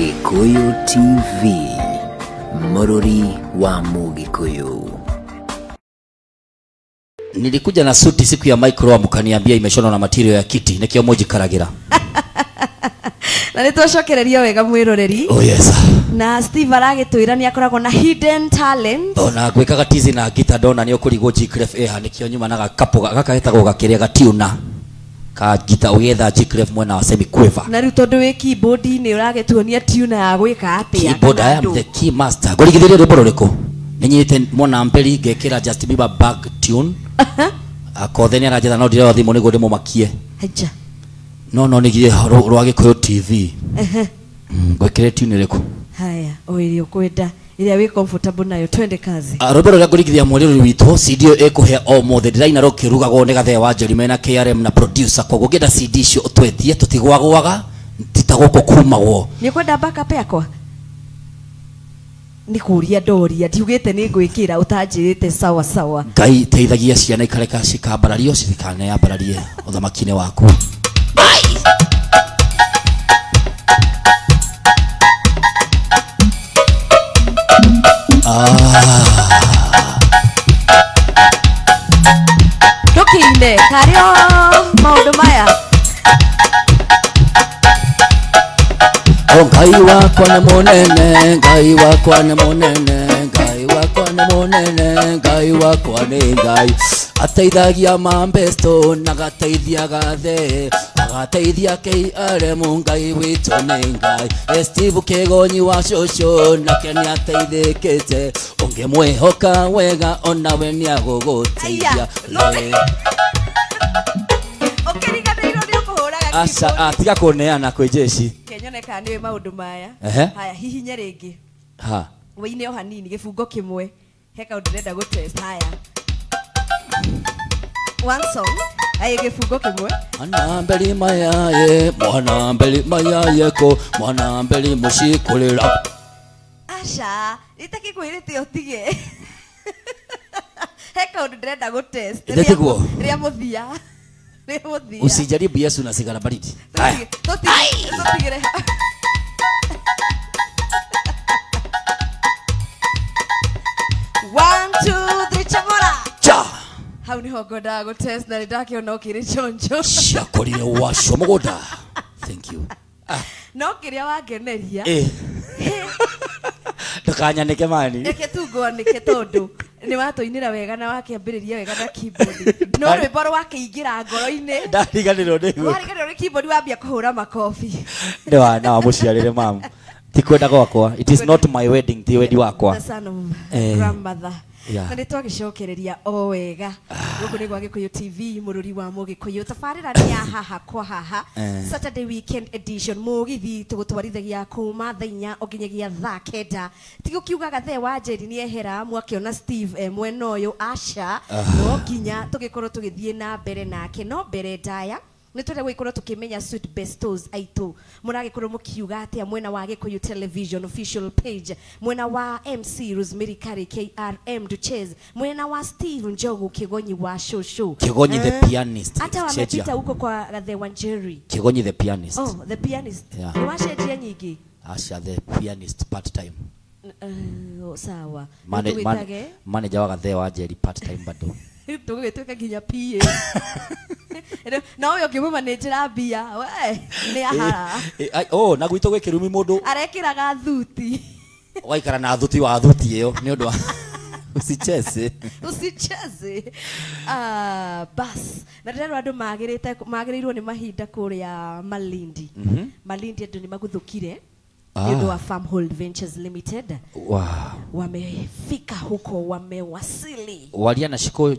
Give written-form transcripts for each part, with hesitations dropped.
Gikuyu TV, Mururi wa Mugikuyu. Nilikuja na suti siku ya micro, mkaniambia imeshonwa na material ya kiti, nikio moji karagira. Na nitwacokereria wega mwiroreri. Oh yes. Na Steve aragitwira ni akoragwo na hidden talent. Ona gwikaga tizi na gita ndona ni ukurigwo G Clef eha nikio nyuma na gakapo gaka getagwo gakiria gatiuna ka gita ugetha G Clef mwena wa semi quiver. Na riu tondu wi keyboard ni uragituonia tuna ya gwika atia. Keyboard, I am the key master. Ngorigithirie rwimbo ruriku? Ninyite mwana mberi ngekira Justin Bieber back tune. Akothe ni aranjetha no ndireo thimu niguo ndimumakie. Haja. No no nigie rwa Gikuyu TV. Ngwikire tune iriku? Haya, o iria ukwenda iria wi comfortable nayo, twende kazi. Rwimbo ruria ngurigithia mwerĩrĩ witũ CD ĩyo ĩkũhe o mothe ndĩraina rũkĩrugagwo nĩ Gathee wa Njeri mena KRM na producer, koguo ũngĩenda CD icio ũtwetie tũtigwagwaga tita gũkũ kumagwo. Nĩ ũkwenda backup yakwa? Nĩ kũria ndoria ndiugĩte nĩ ngwĩkĩra ũtanjĩrĩte sawa sawa. Ngai teithagia ciana ikareka cikambarario citikaneambararie ũthamaki-inĩ waku. Ndũkĩine karĩ o maũndũ maya. O Ngai wakwa nĩ mũnene, Ngai wakwa nĩ mũnene, Ngai wakwa nĩ mũnene, Ngai wakwa nĩ Ngai. Ateithagia mambesto na agateithia Gathee, agateithia KRM, Ngai witũ nĩ Ngai. Steve Kĩgonyi wa cũcũ nake nĩateithĩkĩte, ũngĩmwĩhoka wega onawe nĩagũgũteithia. Ũkĩriganĩirwo nĩ ũkũhũraga Aca, tiga kũneana kwĩ jeshi. Kenyone kana nĩũĩ maũndũ maya. Haya, hihinye rĩngĩ. Ha. Wĩine o hanini gĩbungo kĩmwe. He kaũndũ ndĩrenda gũtest. Haya. One song. Aye gĩbungo kĩmwe. Mwana mberi mayaye, mwana mberi mayaye ko, mwana mberi mũcikulĩra. Aca, itakĩkwĩrĩte ũtige. He kaũndũ ndĩrenda gũtest. Ĩtĩguo. Rĩa mũthia. Rĩa mũthia. Usijaribu Yesu na sigara baridi. Tũtigĩre. One, two, three, chamora. Cha. Hau niho ngwendaga gũtest na nĩndakĩona ũkĩrĩ chonjo. Ciakorire wacio mũgũnda. Thank you. No kĩrĩa wangeneria. Ndũkanyanĩke mani. Reke tu ngwanĩke tondũ nĩ watũinĩra wega na wakĩambĩrĩria wega na keyboard. No rwĩmbo rwakĩingĩra ngoro-inĩ. Ndariganĩrwo nĩguo. Wariganĩrwo nĩ keyboard wambia kũhũra makobi. Nĩ wa na wamũciarĩre mamu. Ti kwenda gwakwa. It is not my wedding, ti wendi wakwa. The son of grandmother. Na nĩ twagĩcokereria o wega. Gũkũ nĩ gwa Gikuyu TV, Mũrũri wa Mũgĩkũyũ. Tabarĩra nĩ ya haha kwa haha. Saturday weekend edition. Mũgithi tũgũtwarithagia kuma thaa inya o nginyagia thaa kenda. Ti gũkiuga Gathee wa Njeri nĩ ehera, mwakĩona Steve mwena ũyũ Asha. No nginya tũgĩkorwo tũgĩthiĩ na mbere nake. No mbere ndaya nĩ twenda gũgĩkorwo tũkĩmenya sweet bestos aitũ mũragĩkorwo mũkiuga atĩa mwena wa Gikuyu Television official page, mwena wa MC Rosemary Kari KRM Duches, mwena wa Steve Njogu Kĩgonyi wa Shosho, Kĩgonyi the pianist. Hata wamepita huko kwa Gathee wa Njeri. Kĩgonyi the pianist. Oh, the pianist. Yeah. Ni wacenjia nyingi. Asha the pianist part time. Sawa. Manager wa Gathee wa Njeri part time bado. Tũgũgĩtuĩka nginya PA. Na ũyũ ũngĩmũmanĩnjĩra mbia, we nĩ ahara. Oh, na gwitũ gwĩ kĩrumi mũndũ arekĩraga thuti. Ũgaikara na thuti wa thuti ĩyo nĩ ũndũ wa usicheze. Usicheze. Bas. Na ndĩrerwo andũ magĩrĩirwo nĩ mahinda kũrĩa Malindi. Malindi andũ nĩ maguthũkire. Nĩ ũndũ wa Farmhold Ventures Limited. Wow. Wamefika huko, wamewasili. Waria na Shiko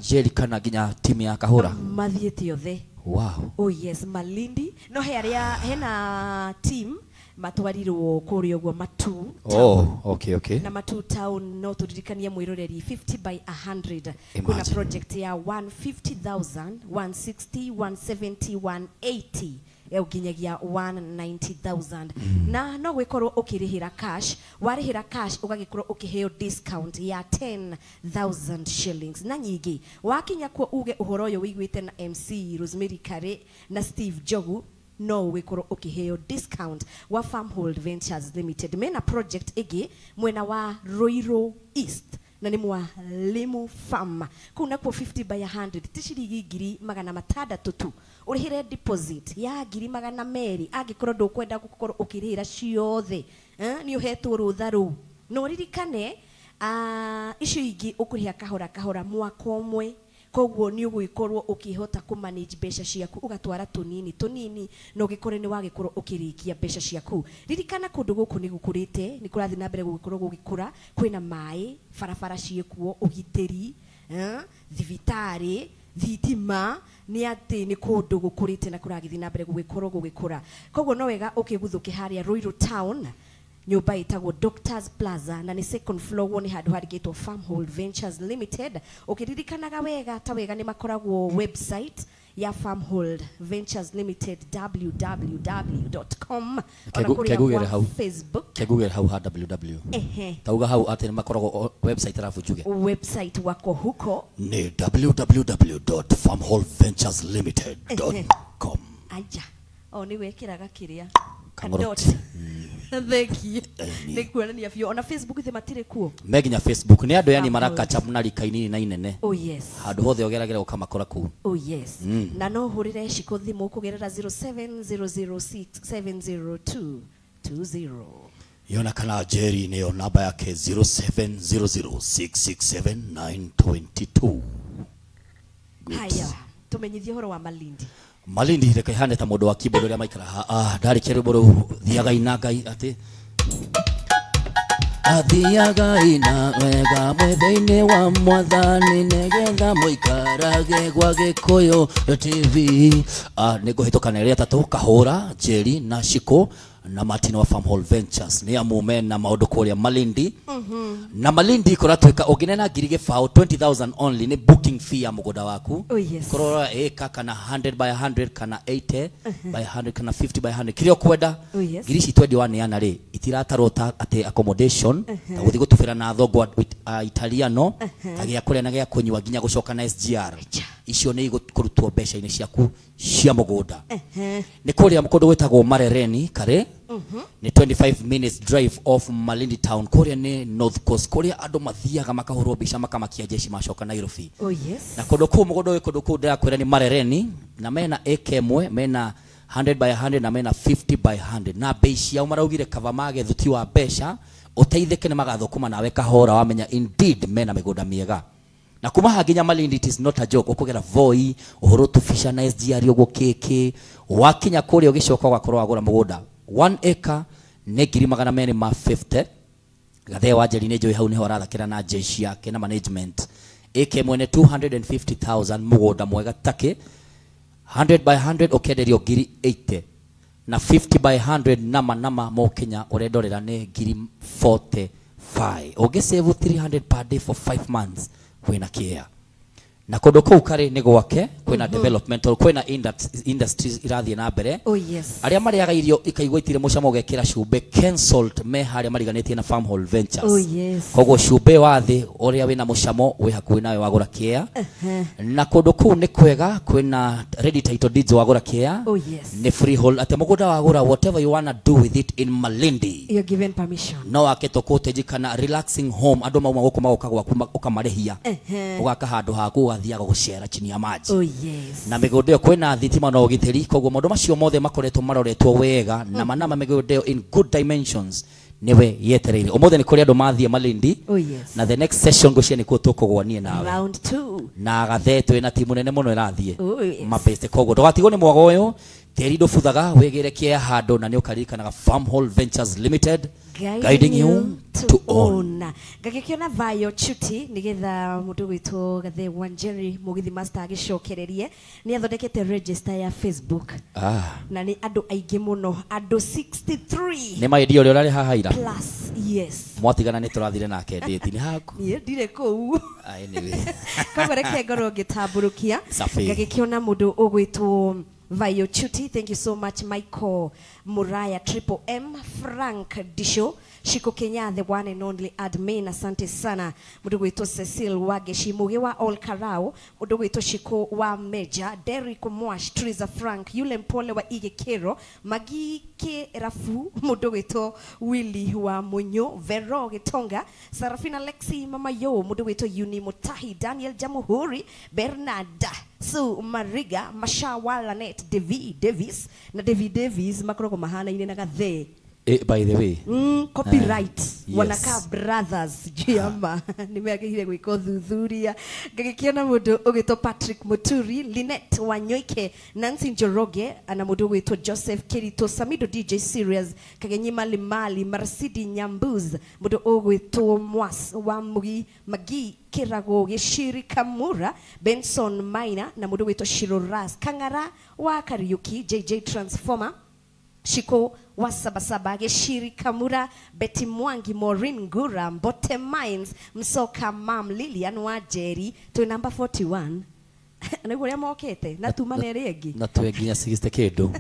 Jerry kana nginya timu ya Kahũra. Mathiĩte othe. Wow. Oh yes, Malindi. No he aria hena team matwarirwo kũrĩa ũguo Matu. Oh, okay, okay. Na Matu town no tũririkanie mwĩroreri 50 by 100. Kuna project ya 150,000, 160, 170, 180. Nginyagia 190,000. Na no gwikorwo ukirihira cash, warihira cash ugagikorwo ukiheo discount ya 10,000 shillings. Na nyingi wakinya kuo uge uhoro uyu wiguite na MC Rosemary Kari na Steve Njogu no ũgĩkorwo ũkĩheo discount wa Farmhold Ventures Limited. Mena project ĩngĩ mwena wa Ruiru East na nĩ mwa Limu Farm. Kũu nakuo 50 by 100 ti ciringi 600,000 tu. Ũrĩhĩre deposit ya 200,000 angĩkorwo ndũkwenda gũkorwo ũkĩrĩhĩra ciothe. Nĩ ũhetwo rũtha rũu. No ririkane icio ingĩ ũkũrĩha kahora kahora mwaka ũmwe. Koguo nĩ ũgũgĩkorwo ũkĩhota kũ manage mbeca ciaku ũgatwara tũnini tũnini na ũgĩkore nĩ wagĩkorwo ũkĩrĩkia mbeca ciaku. Ririkana kũndũ gũkũ nĩ gũkũrĩte, nĩ kũrathiĩ na mbere gũgĩkorwo gũgĩkũra, kwĩna maĩ, barabara ciĩkuo, ũgitĩri, thibitarĩ, thitima, nĩ atĩ nĩ kũndũ gũkũrĩte na kũragĩthiĩ na mbere gũgĩkorwo gũgĩkũra. Koguo no wega ũkĩguthũke harĩa Ruiru Town, nyũmba ĩtagwo Doctors Plaza na nĩ second floor wone handũ harigĩtwo Farmhold Ventures Limited. Ũkĩririkanaga wega ta wega nĩ makoragwo website ya Farmhold Ventures Limited www.com ona kũrĩa kwa Facebook. Kegugere hau ha www. Tauga hau atĩ nĩ makoragwo website arabu njuge. Website wako huko ni www.farmholdventureslimited.com. Aja. O nĩ wekĩraga kĩrĩa dot. Thank you. Nĩ kuonania biũ ona Facebook thĩ matirĩ kuo. Meginya Facebook nĩ andũ yani marakacha na rika inini na inene. Oh yes. Handũ hothe ũgeragĩra ũkamakora kũu. Oh yes. Na no hũrĩre Shiko thimũ kũgerera 0700670220. Yona kana Jerry nĩyo namba yake 0700667922. Haya, tumenyithie horo wa Malindi. Malindi reke ihane ta mũndũ wa keyboard ũrĩa maikara ha ndarĩ kĩrwĩmbo rũu thiaga ina Ngai atĩ athiaga ina wega mwethĩ-inĩ wa mwathani nĩgetha mũikarage gwa Gĩkũyũ TV. Nĩ ngũhĩtũkana ĩrĩa ĩtatũ Kahũra, Njeri na Shiko na Martin wa Farmhold Ventures nĩ amu mena maũndũ kũrĩa Malindi. Na Malindi kũratuĩka ũngĩnena 2,000 20,000 only nĩ booking fee ya mũgũnda waku. Oh yes. Kũrora ĩka kana 100 by 100 kana 80 by 100 kana 50 by 100 kĩrĩa ũkwenda. Oh yes. Ngiri ici twendio waneana rĩ itiratarwo ta atĩ accommodation ta gũthiĩ gũtubĩra na thongo Italiano ta gĩa kũrĩa na gĩa kũnyua nginya gũcoka na SGR. Icio nĩ igũkũrutwo mbeca-inĩ ciaku cia mũgũnda. Nĩ kũrĩa kũndũ gwĩtagwo Marereni Kare. Nĩ 25 minutes drive off Malindi town. Kũrĩa nĩ North Coast kũrĩa andũ mathiaga makahũrwo mbica makamakia jeshi macoka Nairobi. Oh yes. Na kũndũ kũu mũgũnda ũyũ kũndũ kũu ndĩrakwĩra nĩ Marereni na mena eka ĩmwe, mena 100 by 100 na mena 50 by 100 na bei ciao maraugire kava mage thuti wa mbeca ũteithĩke nĩ magathũkũma nawe kahora wamenya indeed mena mĩgũnda mĩega. Na kuma haginya Malindi it is not a joke. Ukugera Voi uhoro tufisha na SGR ũguo kĩkĩ wakinya kũrĩa ũgĩcoka ũgakorwo wagũra mũgũnda 1 acre nĩ 250,000. Gathee wa Njeri nĩ njũĩ hau nĩho arathakĩra na jeshi yake na management. Ĩka ĩmwe nĩ 250,000 mũgũnda mwega takĩ 100 by 100 ũkenderio 80,000 na 50 by 100 nama nama mũkinya ũrendorera nĩ 45,000. Ũngĩsave 300 per day for 5 months kwĩna kĩa. Na kũndũ kũu karĩ nĩ gwake kwĩna developmental kwĩna industries irathiĩ na mbere. Oh yes. Arĩa marĩaga irio ikaigua itirĩ mũcamo ũgekĩra cumbĩ Kensalt me harĩa mariganĩtie na Farmhold Ventures. Oh yes. Koguo cumbĩ wa thĩ ũrĩa wĩna mũcamo wĩ hakuhĩ nawe wagũra kĩa. Na kũndũ kũu nĩ kwega kwĩna ready title deeds wagũra kĩa. Oh yes. Nĩ freehold atĩ mũgũnda wagũra whatever you wanna do with it in Malindi. You're given permission. No wake cottage kana relaxing home andũ mauma gũkũ magoka gwaku ũkamarĩhia. Ũgaka handũ haku ũgathiaga gũcera chini ya maji. Oh yes. Na mĩgũnda ĩyo kwĩna thitima na ũgitĩri koguo maũndũ macio mothe makoretwo maroretwo wega na manama mĩgũnda ĩyo in good dimensions niwe yetereire. Ũmũthĩ nĩ kũrĩ andũ mathiĩ Malindi. Oh yes. Na the next session ngũcia nĩkuo tũkũgwa niĩ nawe. Round 2. Na Gathee twĩna timu nene mũno ĩrathiĩ. Oh yes. Mabeste koguo ndũgatigwo nĩ mwago ũyũ tĩri ndũbuthaga wĩgĩre kĩa handũ na nĩ ũkaririkanaga Farmhold Ventures Limited guiding you to own. Ngagĩkĩona Vayo Chuti nĩgetha mũndũ gwĩtwo Gathee wa Njeri mũgithi master agĩcokererie nĩ athondekete register ya Facebook. Na nĩ andũ aingĩ mũno andũ 63. Nĩ maĩndio ũrĩa ũrarĩ haha ira. Plus yes. Mwatigana nĩ tũrathire nake ndĩti nĩ haku. Niĩ ndirĩ kũu. Anyway. Koguo reke ngorwo ngĩtambũrũkia. Ngagĩkĩona mũndũ ũgwĩtwo Vayochuti, thank you so much. Michael Muraya, Triple M, Frank Disho, Shiko Kenya, the one and only admin, asante sana. Mundu gwitwo Cecil Wageshi, Muge wa All Karao, mundu gwitwo Shiko wa Meja, Derrick Mwash, Triza Frank, yule mpole wa Ige Kero, Magi Ke Rafu, mundu gwitwo Willy wa Munyo, Vero Gitonga, Sarafina Lexi, Mama Yo, mundu gwitwo Uni Mutahi, Daniel Jamuhuri, Bernard Su Mariga, Mashawala Net, Devi Davis, na Devi Davis makoragwo mahanaine na gathe. By the way, copyright, yes. Wanaka brothers jiama nimeagire gwika thuthuria ngagikiona mundu ugitwo Patrick Muturi, Lynette Wanyoike, Nancy Njoroge, na mundu ugitwo Joseph Kirito, Samido DJ Serious, Kagenyi Mali Mali, Marsidi Nyambuz, mundu ugitwo Mwas wa Mugi, Magi Kirago, Gishiri Kamura, Benson Maina, na mundu ugitwo Shiro Ras Kangara wa Kariuki, JJ Transformer, Shiko wa Sabasaba, Geshiri Kamura, Betty Mwangi, Maureen Ngura, Mbote Mines, Msoka Mam, Lilian wa Jerry, to number 41. Na guria mokete na tuma neregi na twe nginya 60 kindu.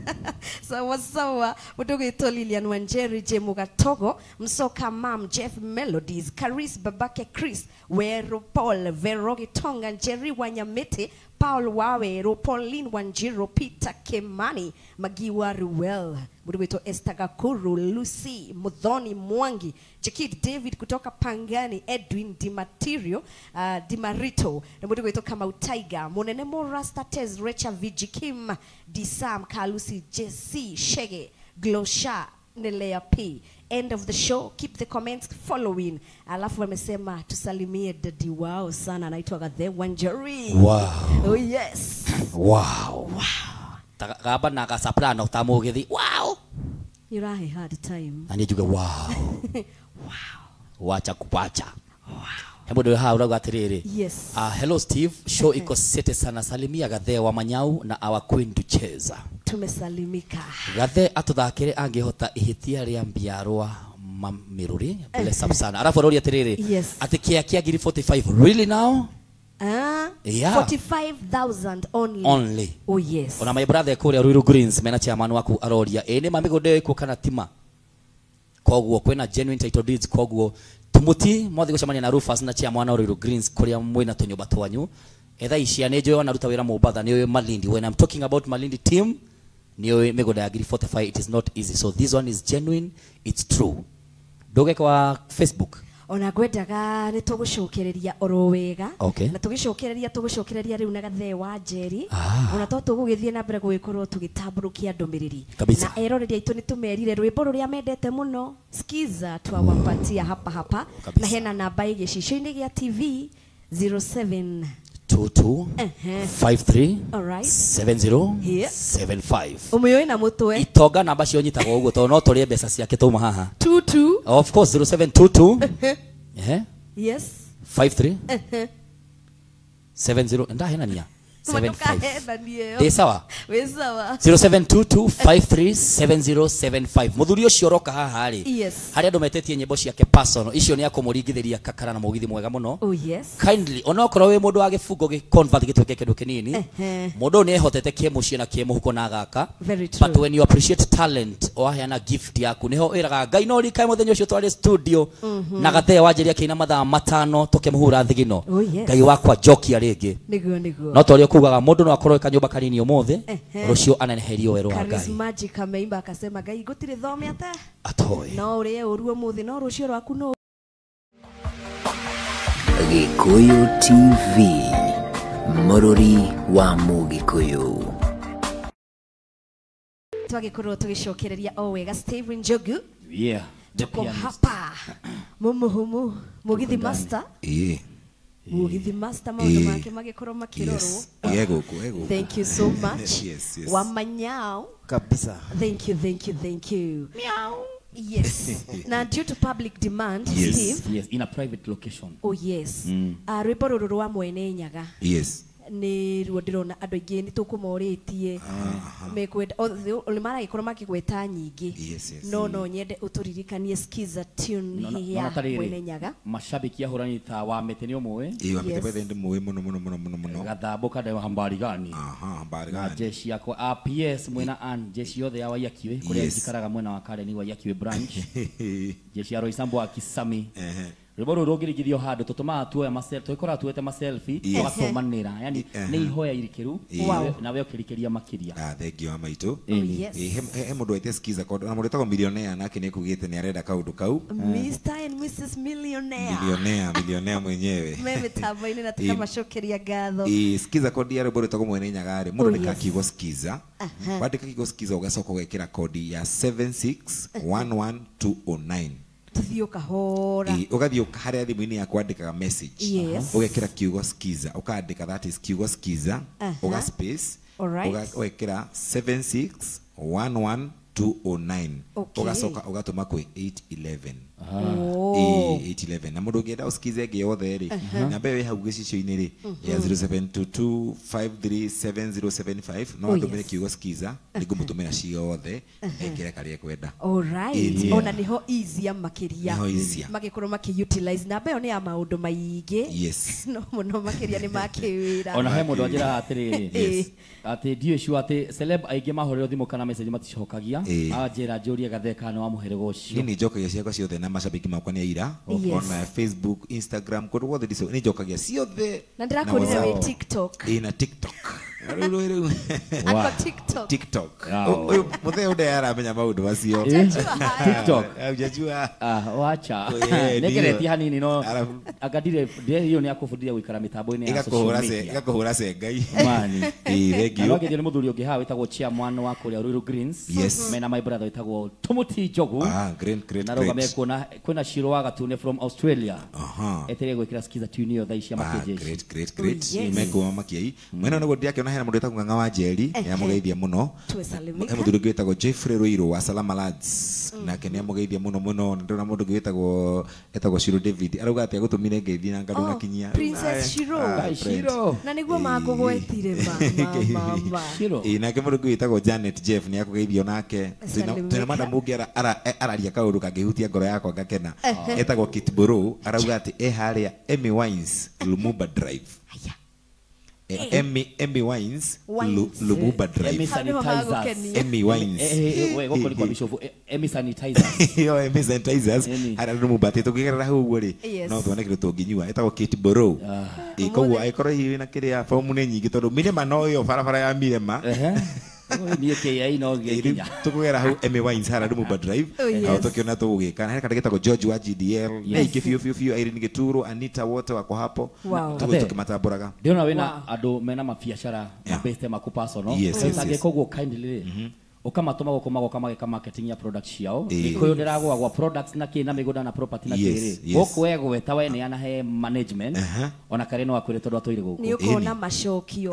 Sawa sawa, mundu gwitwo Lilian Wanjeri, J Mugatogo, Msoka Mam, Jeff Melodies, Caris Babake, Chris Wero, Paul Vero Gitonga, Jerry Wanyamete, Paul Wawero, Pauline Wanjiro, Peter Kemani, Magiwa Ruel, mundu gwitwo Esther Gakuru, Lucy Muthoni Mwangi, Jekid David kutoka Pangani, Edwin Dimatirio, Dimarito, na mundu gwitwo Kamau Tiger, Munene Morasta Tez, Recha Vijikim, Disam Kalusi, JC Shege, Glosha Nelea P. End of the show. Keep the comments following. Alafu wamesema tusalimie dadi wao sana, anaitwa Gathe Wanjeri. Wow. Oh yes. Wow. Wow. Gaba na ka soprano ta mugithi. Wow. You have a hard time. Na njuge wow. Wow. Wacha kupacha. Wow. Hebu ndio hao urauga atiriri. Yes. Hello Steve, show iko sete sana. Salimia Gathe wa Manyau na our queen tucheza. Tumesalimika. Gathe atuthakire angihota ihitia ria mbiarwa mamiruri. Bless up sana. Alafu rori atiriri. Yes. Ati kia kia ngiri 45 really now? Yeah. 45,000 only. Only. Oh yes. Ona my brother kuria Ruiru Greens mena chairman waku aroria ene mamigonde ikuo kana tima. Koguo kwina genuine title deeds, koguo tumuti mwathi gucemania na Rufus na chairman wa Ruiru Greens kuria mwina tunyumba twanyu. Etha icia ni njũĩ wanaruta wĩra Mombatha, ni Malindi. When I'm talking about Malindi team, ni mĩgũnda ya ngiri 45, it is not easy. So this one is genuine, it's true. Nduge kwa Facebook. Ona ngwendaga nĩ tũgũcokereria oro wega. Okay. Na tũgĩcokereria rĩu na Gathe wa Njeri. Ona to tũgũgĩthiĩ na mbere gũgĩkorwo tũgĩtambũrũkia ndũmĩrĩri. Na eroreri aitũ nĩ tũmerire rwĩmbo rũrĩa mendete mũno, skiza twawapatia hapa hapa. Kabisa. Na hena namba gĩcicio-inĩ gĩa TV 07 22 53 Alright. 70 Yeah. 75. Ũmĩũĩ na mũtwe. Itonga namba cio nyitagwo ũguo tondũ no tũrĩe mbeca ciake twauma haha. 22. Of course 0722. Yes. 53 70 ndahenania 75. Ndĩ sawa? Wĩ sawa. 0722537075. Muthuri ũcio ũroka haha rĩ. Yes. Harĩa andũ metetie nyĩmbo ciake personal, icio nĩ akũmũringithĩria kakara na mũgithi mwega mũno. Oh yes. Kindly, onokorwo wĩ mũndũ wa gĩbungo gĩ convert gĩtuĩke kĩndũ kĩnini, mũndũ ũyũ nĩ ehotete kĩmũciĩ na kĩmũhuko na agaka. Very true. But when you appreciate talent, waheana gift yaku, nĩho wĩraga Ngai no rikae mũthenya ũcio twarĩ studio na Gathe Wanjeri akĩina mathaa matano tũkĩmũhura thigino. Oh yes. Ngai wakwa njokia rĩngĩ. Nĩguo nĩguo. No toria kugaga mũndũ no akorwo kanyũmba kanini ũmũthĩ, rũciũ aneneherio werũ wa Ngai. Charismagic ameimba akasema Ngai gũtirĩ thome ata atoĩ. No ũrĩe ũru ũmũthĩ no rũciũ rwaku no. Gikuyu TV, mũrũri wa Mũgĩkũyũ. Twagĩkorwo tũgĩcokereria o wega Steve Njogu. Yeah. Tuko hapa mumuhumu Mugithi Master. Mugithi Master maũndũ make magĩkorwo makĩrorwo. Yes. Thank you so much. Yes, yes. Wamanyao. Kabisa. Thank you, thank you, thank you. Meow. Yes. Now due to public demand, yes. Steve. Yes, in a private location. Oh yes. Rwĩmbo rũrũ rwa Mwene Nyaga. Yes. Nĩ ruo ndĩrona andũ aingĩ nĩ tũkũmorĩtie mekwenda nĩ maragĩkorwo makĩgweta nyingĩ. No no nyende ũtũririkanie Skiza tune hihi ya Mwene Nyaga. Mashabiki ya hũrani ta wa mĩtĩ nĩ ũmũĩ. Ĩĩ wa mĩtĩ bethe ndĩmũĩ mũno mũno mũno mũno mũno. Gathambũ kada wa hambari gani. Aha, hambari gani. Na jeshi yakwa APS mwena an jeshi yothe ya Wayakiwe kũrĩa njikaraga mwena wa Karen Wayakiwe branch. Jeshi ya Roysambu wa Kisami. Rwĩmbo rũrũ rũngĩringithio handũ tũtũmaga tuoya twĩkoraga tuoete ma selfie tũgatũmanĩra, yani nĩ ihoya irikĩru nawe ũkĩrikĩria makĩria. Thank you maitũ. He mũndũ waite Skiza na mũndũ wĩtagwo Millionaire nake nĩ ekugĩte nĩ arenda kaũndũ kau. Mr and Mrs Millionaire. Millionaire, millionaire mwenyewe. Me mĩtambo-inĩ na tũkamacokeria ngatho. Skiza kodi ya rwĩmbo rwĩtagwo Mwene Nyaga rĩ, mũndũ andĩkaga kiugo Skiza. Wandĩka kiugo Skiza ũgacoka ũgekĩra kodi ya 7611209. Tuthiĩ ũkahora. Ũgathiĩ harĩa thimũ-inĩ yaku wandĩkaga message. Ũgekĩra kiugo Skiza, ũkandĩka that is kiugo Skiza, ũga space, ũgekĩra 7611209. Ũgacoka ũgatũma kwĩ 811. 811. Na mũndũ ũngĩenda ũskize ĩngĩ yothe rĩ, namba ĩyo ĩ hau gĩcicio-inĩ rĩ ya 0722537075 no andũmĩre kiugo Skiza nĩngũmũtũmĩra ciothe ekĩre karĩa ekwenda. Alright. Ona nĩho easier makĩria magĩkorwo makĩ utilize namba ĩyo nĩ ya maũndũ maingĩ. No mũno makĩria nĩ makĩwĩra. Ona he mũndũ anjĩraga atĩrĩrĩ atĩ ndiũĩ sure atĩ celeb aingĩ mahũrĩrwo thimũ kana message maticokagia, anjĩra njũrie Gathee kana nĩ wa mũhĩrĩga ũcio. Niĩ nĩnjokagia ciakwa ciothe na mashabiki makwa nĩ aira ona Facebook, Instagram kũndũ guothe nĩ njokagia ciothe. Na ndĩrakwĩrire wĩ TikTok. Ĩ na TikTok. Rĩu Ako TikTok. TikTok. Ũyũ mũthee ũrĩa aramenya maũndũ macio. TikTok. Hujajua. Wacha. Nĩngeretie hanini no anga ndirĩ iyo nĩ akũbundithia gũikara mĩtambo-inĩ ya social media. Ĩgakũhũra cengai. Mani. Thank you. Na nĩ mũthuri ũngĩ haha wĩtagwo chairman wa kũrĩa Ruiru Greens. Mena my brother wĩtagwo Tumuti Njogu. Great, great. Na rauga mekuona kwĩna Shiro wa Gatune from Australia. Etereire gwĩkĩra Skiza tune ĩyo thaa ici ya makĩjeshi. Great, great, great. Mekuoma makiai. Mwena nĩguo ndĩrakĩona hena mũndũ wĩtagwo Ng'ang'a wa Njeri nĩamũgeithia mũno. He mũthuri ũngĩ wĩtagwo Jeffrey Ruiru wa Salama Lads nake nĩamũgeithia mũno mũno. Ndĩrona mũndũ ũngĩ wĩtagwo etagwo Shiro David arauga atĩ agũtũmire ngeithi na ngandũ nakinyia. Princess Shiro. Shiro. Na nĩguo makũgwetire ma. Shiro. Nake mũndũ ũngĩ wĩtagwo Janet Jeff nĩakũgeithio nake. Twĩna madam ũngĩ araria kaũndũ kangĩhutia ngoro yakwa ngakena. Etagwo Kit Boro arauga atĩ e harĩa Emmy Wines Lumumba Drive. Emmy Wines Lumumba Drive. Emmy sanitizers. Emmy Wines. We gũkũ nĩ kwa Bishop Emmy sanitizers. Yo Emmy sanitizers. Harĩa Lumumba atĩ tũngĩgerera hau ũguo rĩ no tuone kĩndũ tũngĩnyua. Etagwo Kate Boro. Koguo angĩkorwo hihi wĩna kĩrĩa fomu nĩ nyingĩ tondũ Mirema no ĩyo barabara ya Mirema. Niĩ KI no ngĩkinya. Tũkũgera hau Emmy Wines harĩa Lumumba Drive. Hau tũkĩona tũgũgĩka. Na hena kandũ getagwo George wa GDL. Na ingĩ biũ biũ biũ Irene Gĩturo, Anita wote wako hapo. Tũkĩmatambũraga. Ndĩrona wĩna andũ mena mabiacara mabĩte maku personal. Ũtangĩka ũguo kindly rĩ ũkamatũma gũkũ magoka mageka marketing ya product ciao. Gĩkũyũ ndĩragũagwa products na kĩ na mĩgũnda na property na kĩ rĩ. Gũkũ wegweta we neana he management ona karĩ no akwĩre tondũ atũire gũkũ. Nĩ ũkona macokio.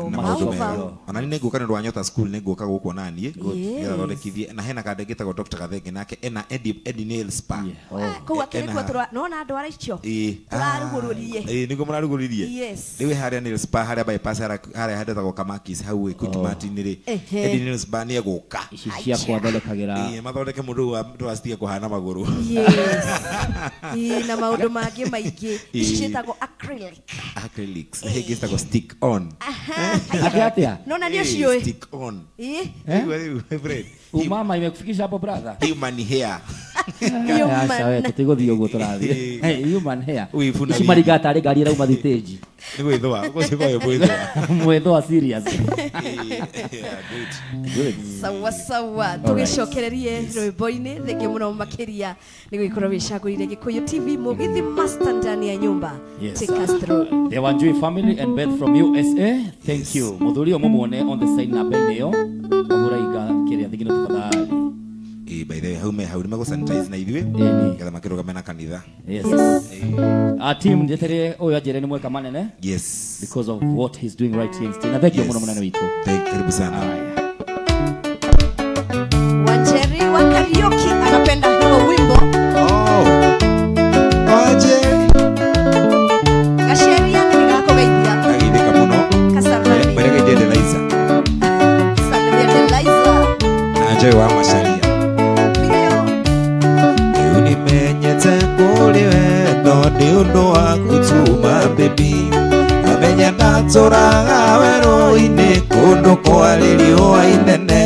Ona niĩ nĩngũka nĩ ũndũ wa Nyota School nĩngũka gũkũ ona niĩ nĩgetha thondekithie. Na hena kandũ getagwo Dr. Gathenge nake ena Eddie Nail Spa. Kũu akĩrĩ kuo nona andũ arĩa icio tũrarugũrũrie. Nĩguo mũrarugũrĩrie. Rĩu harĩa Nail Spa harĩa bypass harĩa handetagwo Kamakis hau Quickmart-inĩ rĩ Eddie Nail Spa nĩ egũka. Ici ciakwa thondekagĩra. Mathondeke mũndũ ndũgacitige kũhana magũrũ. Na maũndũ mangĩ maingĩ. Ici ciĩtagwo acrylic. Acrylics. Na ĩngĩ ciĩtagwo stick on. Atĩa atĩa? Nona nĩ ũciũĩ. Stick on. Rĩu Fred. Umama imekufikisha hapo brother. Human hair. Aca we tũtigũthiĩ ũguo tũrathiĩ. Human hair. Ici maringaga tarĩ ngari ĩrauma thitĩnji. Nĩ gwĩthũa. Ũcio kwa mwĩthũa. Mwĩthũa serious. Good. Sawa sawa. Tũgĩcokererie rwĩmbo-inĩ. Thengiũ mũno makĩria nĩ gũgĩkorwo wĩcagũrire Gĩkũyũ TV Mũgithi Master ndani ya nyũmba. Take us through. The Wanjui family and Beth from USA. Thank you. Mũthuri ũyũ mũmuone on the side namba ĩyo. Ũhũra iga kĩrĩa thigino tafadhali. By the way, hau me hau nĩ megũ-sanitize na ithuĩ nĩgetha makĩrũgame na kanitha. Yes. Team njetere ũyũ anjĩre nĩ mweka manene. Yes. Because of what he's doing right here in State. Na thank you mũno mũnene witũ. Thank you, karibu sana. Wanjeri wa karaoke anapenda huo wimbo. Oh. Wanjeri. Gasheria nĩ gakũgeithia. Gageithĩka mũno. Kasarani. wendo nĩ ũndũ wa gũtuma baby amenya ndatũraga werũ-inĩ kũndũ kwarĩ riũa inene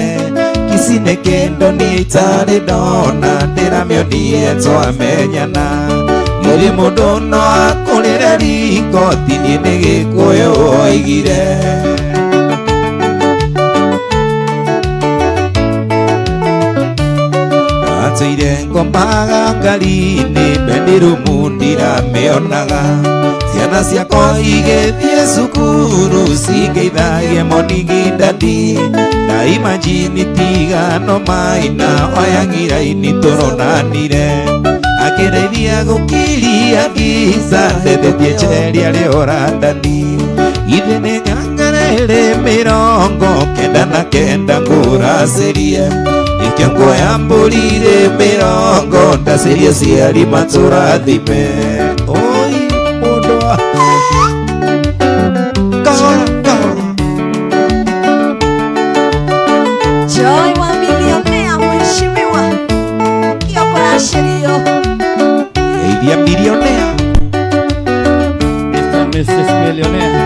Kisii nĩ kĩndũ niĩ itarĩ ndona ndĩramĩonire twamenyana Githĩ mũndũ no akũrĩre riko ti niĩ nĩ Gĩkũyũ oigire Atũire ngomaga ngari-inĩ bedroom ndiramĩonaga ciana ciakwa igĩthiĩ cukuru cingeithagie morning daddy na imagine tigano maina oyang'ira-inĩ tũronanire akĩndeithia gũkiria giza ndethetie njeri arĩ orandani Githĩ nĩ ng'ang'arĩrĩ 99 ngũracĩrie Ikĩongo ya mbũri rĩ mĩrongo ndacĩrie ciari matũrathime Oi mũndũ wa kahora kahora Joy wa milionea mheshimiwa Kioko Rashirio Iria milionea Mr. and Mrs. Millionaire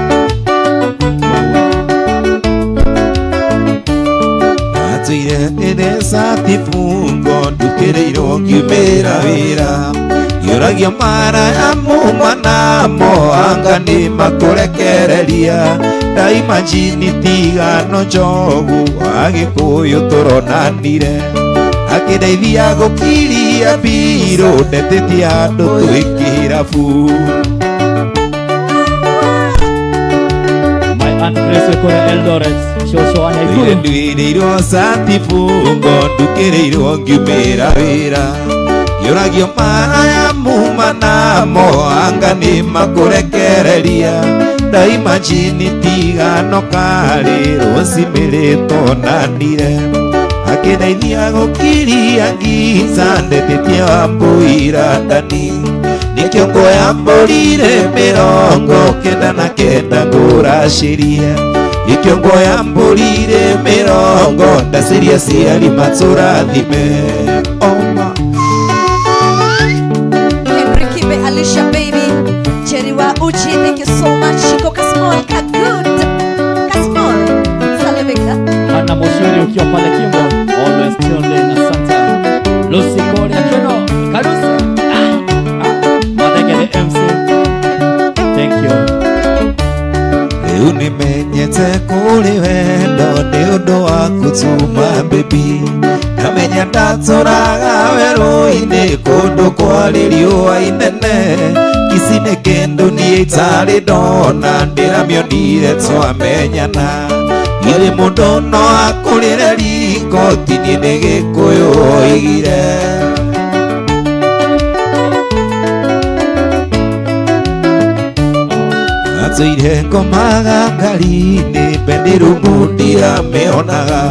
Atũire ĩrecati bungo ndukĩrĩirwo ngiumĩra wĩra Ngĩũragia mara ya muma namo anga nĩ makũrekereria Ndaimagine tigano njogu wa Gĩkũyũ tũronanire Akĩndeithia gũkiria mbirũ ndetĩtie andũ twĩ kĩrabu My Aunt Grace Wekore Eldoret Shosho wa Naikuru Nduĩrĩirwo cati bungo ndukĩrĩirwo ngiumĩra wĩra Ngĩũragio mara ya muma namo anga nĩ makũrekereria Ndaimagine tigano karĩ rũcimĩrĩ tonanire Akĩndeithia gũkiria ngiza ndetĩtie Wambũi-Randani Nĩkĩo nguoya mbũri rĩ 99 ngũracĩrie Nĩkĩo nguoya mbũri rĩ mĩrongo ndacĩrie ciari matũrathime Oma Henry Kibe, Alicia baby Jerry wa Uchi, thank you so much Shiko Kasmol, Kagood Kasmol, salimika Hana Moshiri ukiwa pale Kimbo always tuned in, asante Lucy Korea Keno, Karusi Madege the MC, thank you Rĩu nĩmenyete kũrĩ wendo nĩ ũndũ wa gũtuma baby Namenya ndatũraga werũ-inĩ kũndũ kwarĩ riũa inene Kisii nĩ kĩndũ niĩ itarĩ ndona ndĩramĩonire twamenyana Githĩ mũndũ no akũrĩre riko ti niĩ nĩ Gĩkũyũ oigire Atũire ngomaga ngari-inĩ bedroom ndiramĩonaga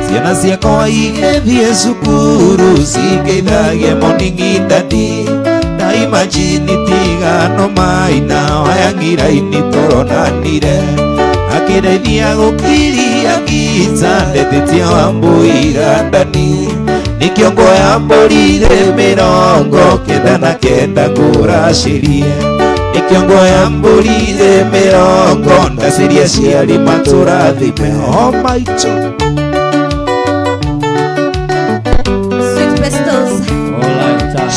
Ciana ciakwa igĩthiĩ cukuru cingeithagie morning daddy Ndaimagine tigano maina wayang'ira-inĩ tũronanire Akĩndeithia gũkiria giza ndetĩtie Wambũi-Randani Nĩkĩo nguoya mbũri rĩ 99 ngũracĩrie Nĩkĩo nguoya mbũri rĩ mĩrongo ndacĩrie ciari matũrathime O maitũ Sweet Pistols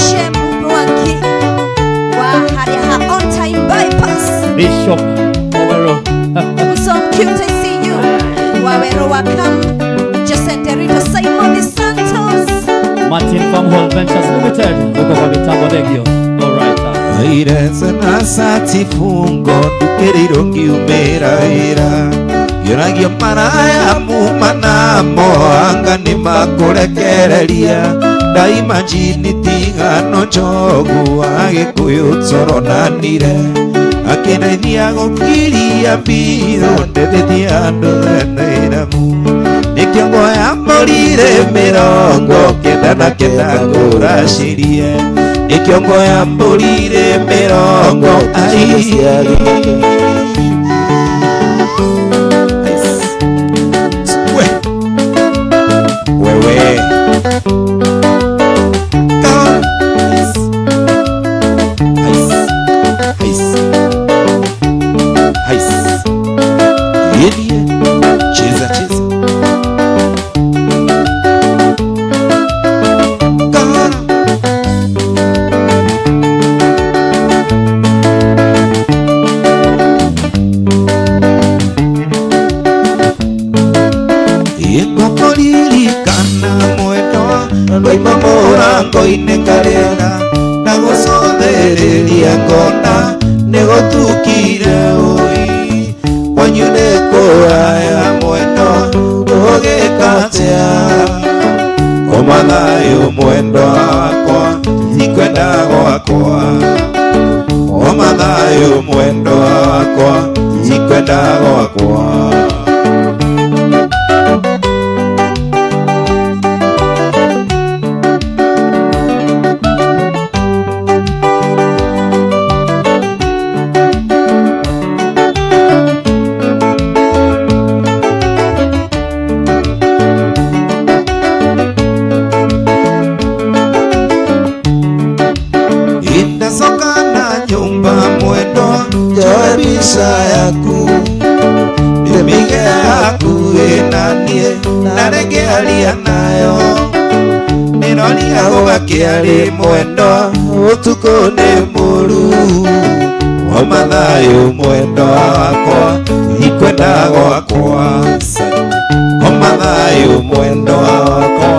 Shem Mwangi wa harĩa ha on time bypass Bishop Owero Usom cute, I see you Wawero Wakam Jacinto Simon Santos Martin Farmhall Ventures Limited uko kwa mitambo thengio. All right. Irece na cati bungo ndukĩrĩirwo ngiumĩra wĩra Ngĩũragio maraya muma namo anga nĩ makũrekereria Ndaimagine tigano njogu wa Gĩkũyũ tũronanire Akĩndeithia gũkiria mbirũ ndetĩtie andũ thenĩramu Nĩkĩo nguoya mbũri rĩ 99 ngũracĩrie Nĩkĩo nguoya mbũri rĩ mĩrongo Wewe Ka Ngoima mũrango-inĩ karĩra na gũcũthĩrĩria ngona nĩ gũtukire ũi kwanyu nĩ kũraya mwendwa ũgĩka atĩa koma thayũ mwendwa wakwa tikwenda gwakwa koma thayũ mwendwa wakwa tikwenda gwakwa. Yaku ndĩmĩige hakuhĩ na niĩ na rĩngĩaria nayo nĩroria gũgakĩarĩ mwendwa ũtukũ nĩ mũru oma thayũ mwendwa wakwa ikwenda gwakwa oma thayũ mwendwa wakwa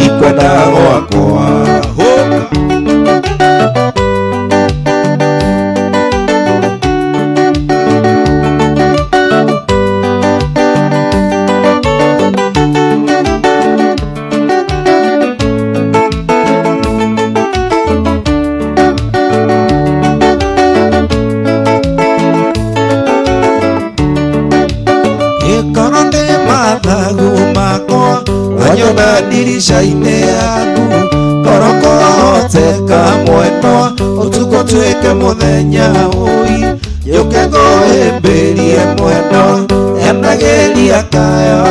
ikwenda gwakwa. Ndirisha-inĩ yaku koroko hoteka mwendwa ũtukũ tuĩke mũthenya ũi njũke ngũhĩmbĩrie mwendwa endagĩria kayo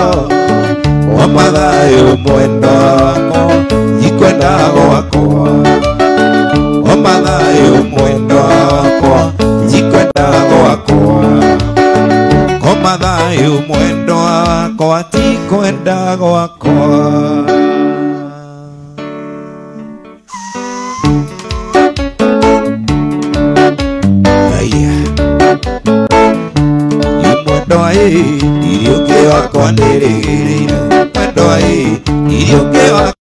oma thayũ mwendwa wakwa ikwenda gwakwa oma thayũ mwendwa wakwa ikwenda gwakwa koma thayũ mwendwa wakwa tikwenda gwakwa. Iriũke wakwa ndĩrĩgĩrĩire mwendwa ĩ iriũke wakwa.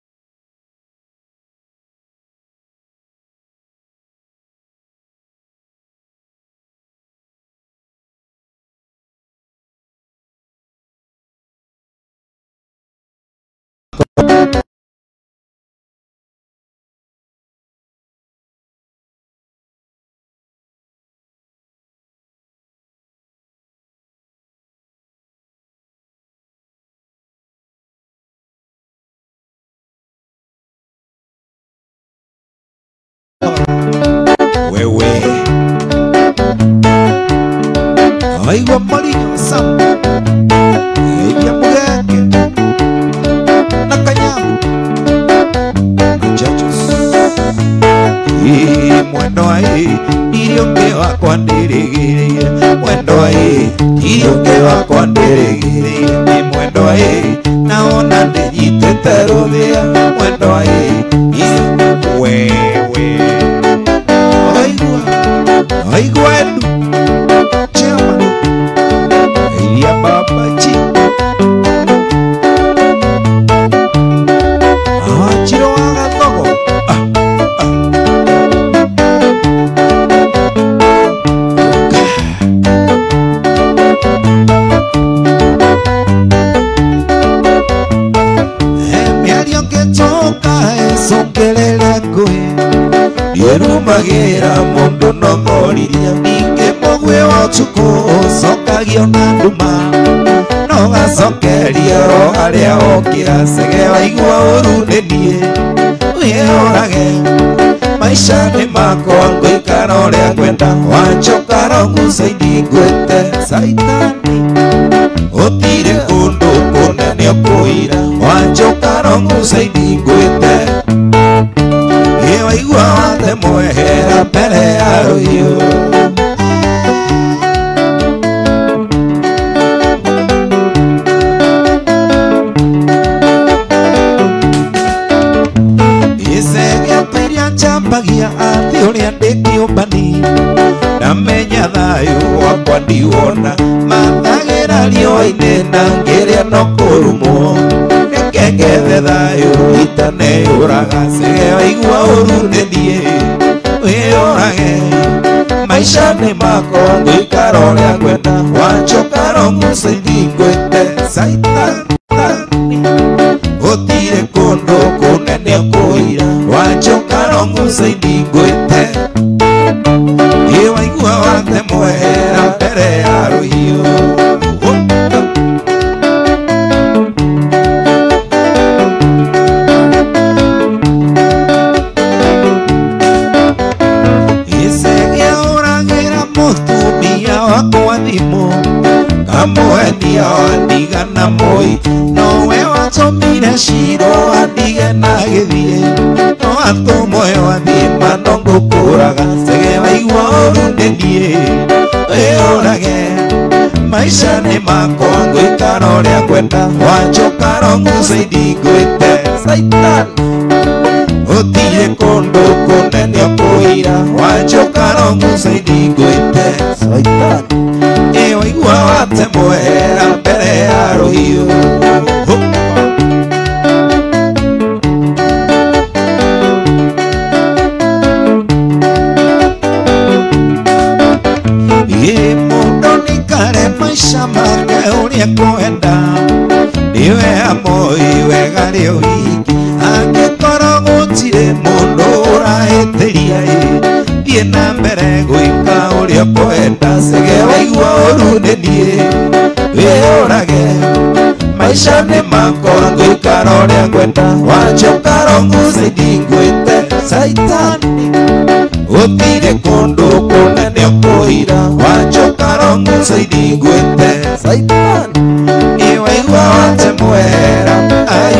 Wewe aigua Marinyo Sam ya Mugeke na Kanyamu na mwendwa ĩ iriũke wakwa ndĩrĩgĩrĩire mwendwa ĩ iriũke wakwa ndĩrĩgĩrĩire nĩ mwendwa ĩ naona ndĩnyitĩte rũthĩa mwendwa ĩ wewe aigua Edu chairman ya baba chi Chiro wa Gathogo mĩario ngĩcoka ĩcũngĩrĩre ngũĩ ndĩrumagĩra mũndũ no moririe ningĩ mũguĩ wa ũtukũ ũcokagio na nduma no gacokeria o harĩa okĩra cege waigua ũru nĩ niĩ wĩyũrage maica nĩ makwa ngũikara ũrĩa ngwenda wanjoka rongucaini ngwĩte caitani ũtire kũndũ kũnene ũkũira wanjoka rongucaini ngwĩte waigua wathe mwehera mbere ya rũhiũ. Icege iria njambagia atĩ ũrĩa ndĩ kĩũmbani ndamenya thayũ wakwa ndiwona mathagĩra riũa-inĩ na ngĩrĩa no kũrumwo reke ngethe thayũ itaneyũraga cege waigua ũru nĩ niĩ wĩyũrage maisha nĩ makwa ngũikara ũrĩa ngwenda wanjoka rongucaidi ngwĩte caitani gũtirĩ kũndũ kũnene ũkũira wanjoka rongucaidi ngwĩte ĩ waigua wate mwehera mbere ya rũhiũ. Kamuenia andiga na moi nowe watũmire ciro andige na gĩthiĩ no atũmwo ĩyo athiĩ mano ngũkũraga cege waigua ũru nĩ niĩ wĩyũrage maisha nĩ makwa ngũikara ũrĩa ngwenda wanjoka rongucaidi ngwĩte caitan gũtirĩ kũndũ kũnene ũkũira wanjoka rongucaidi ngwĩte caitan ĩ waigua wate mwehera mbere ya rũhiũ. Ĩ mũndũ nĩkare maica make ũrĩa kwenda nĩwe amoi wega rĩo wiki angĩkorwo gũtirĩ mũndũ ũrahĩtĩria ĩ thiĩ na mbere gwĩka ũrĩa ũkwenda cege waigua ũru nĩ niĩ wĩyũrage maica nĩ makwa ngũikara ũrĩa ngwenda wanjoka rongucaidi ngwĩte caitani gũtirĩ kũndũ kũnene ũkũira wanjoka rongucaidi ngwĩte caitani ĩ waigua wate mwehera ai.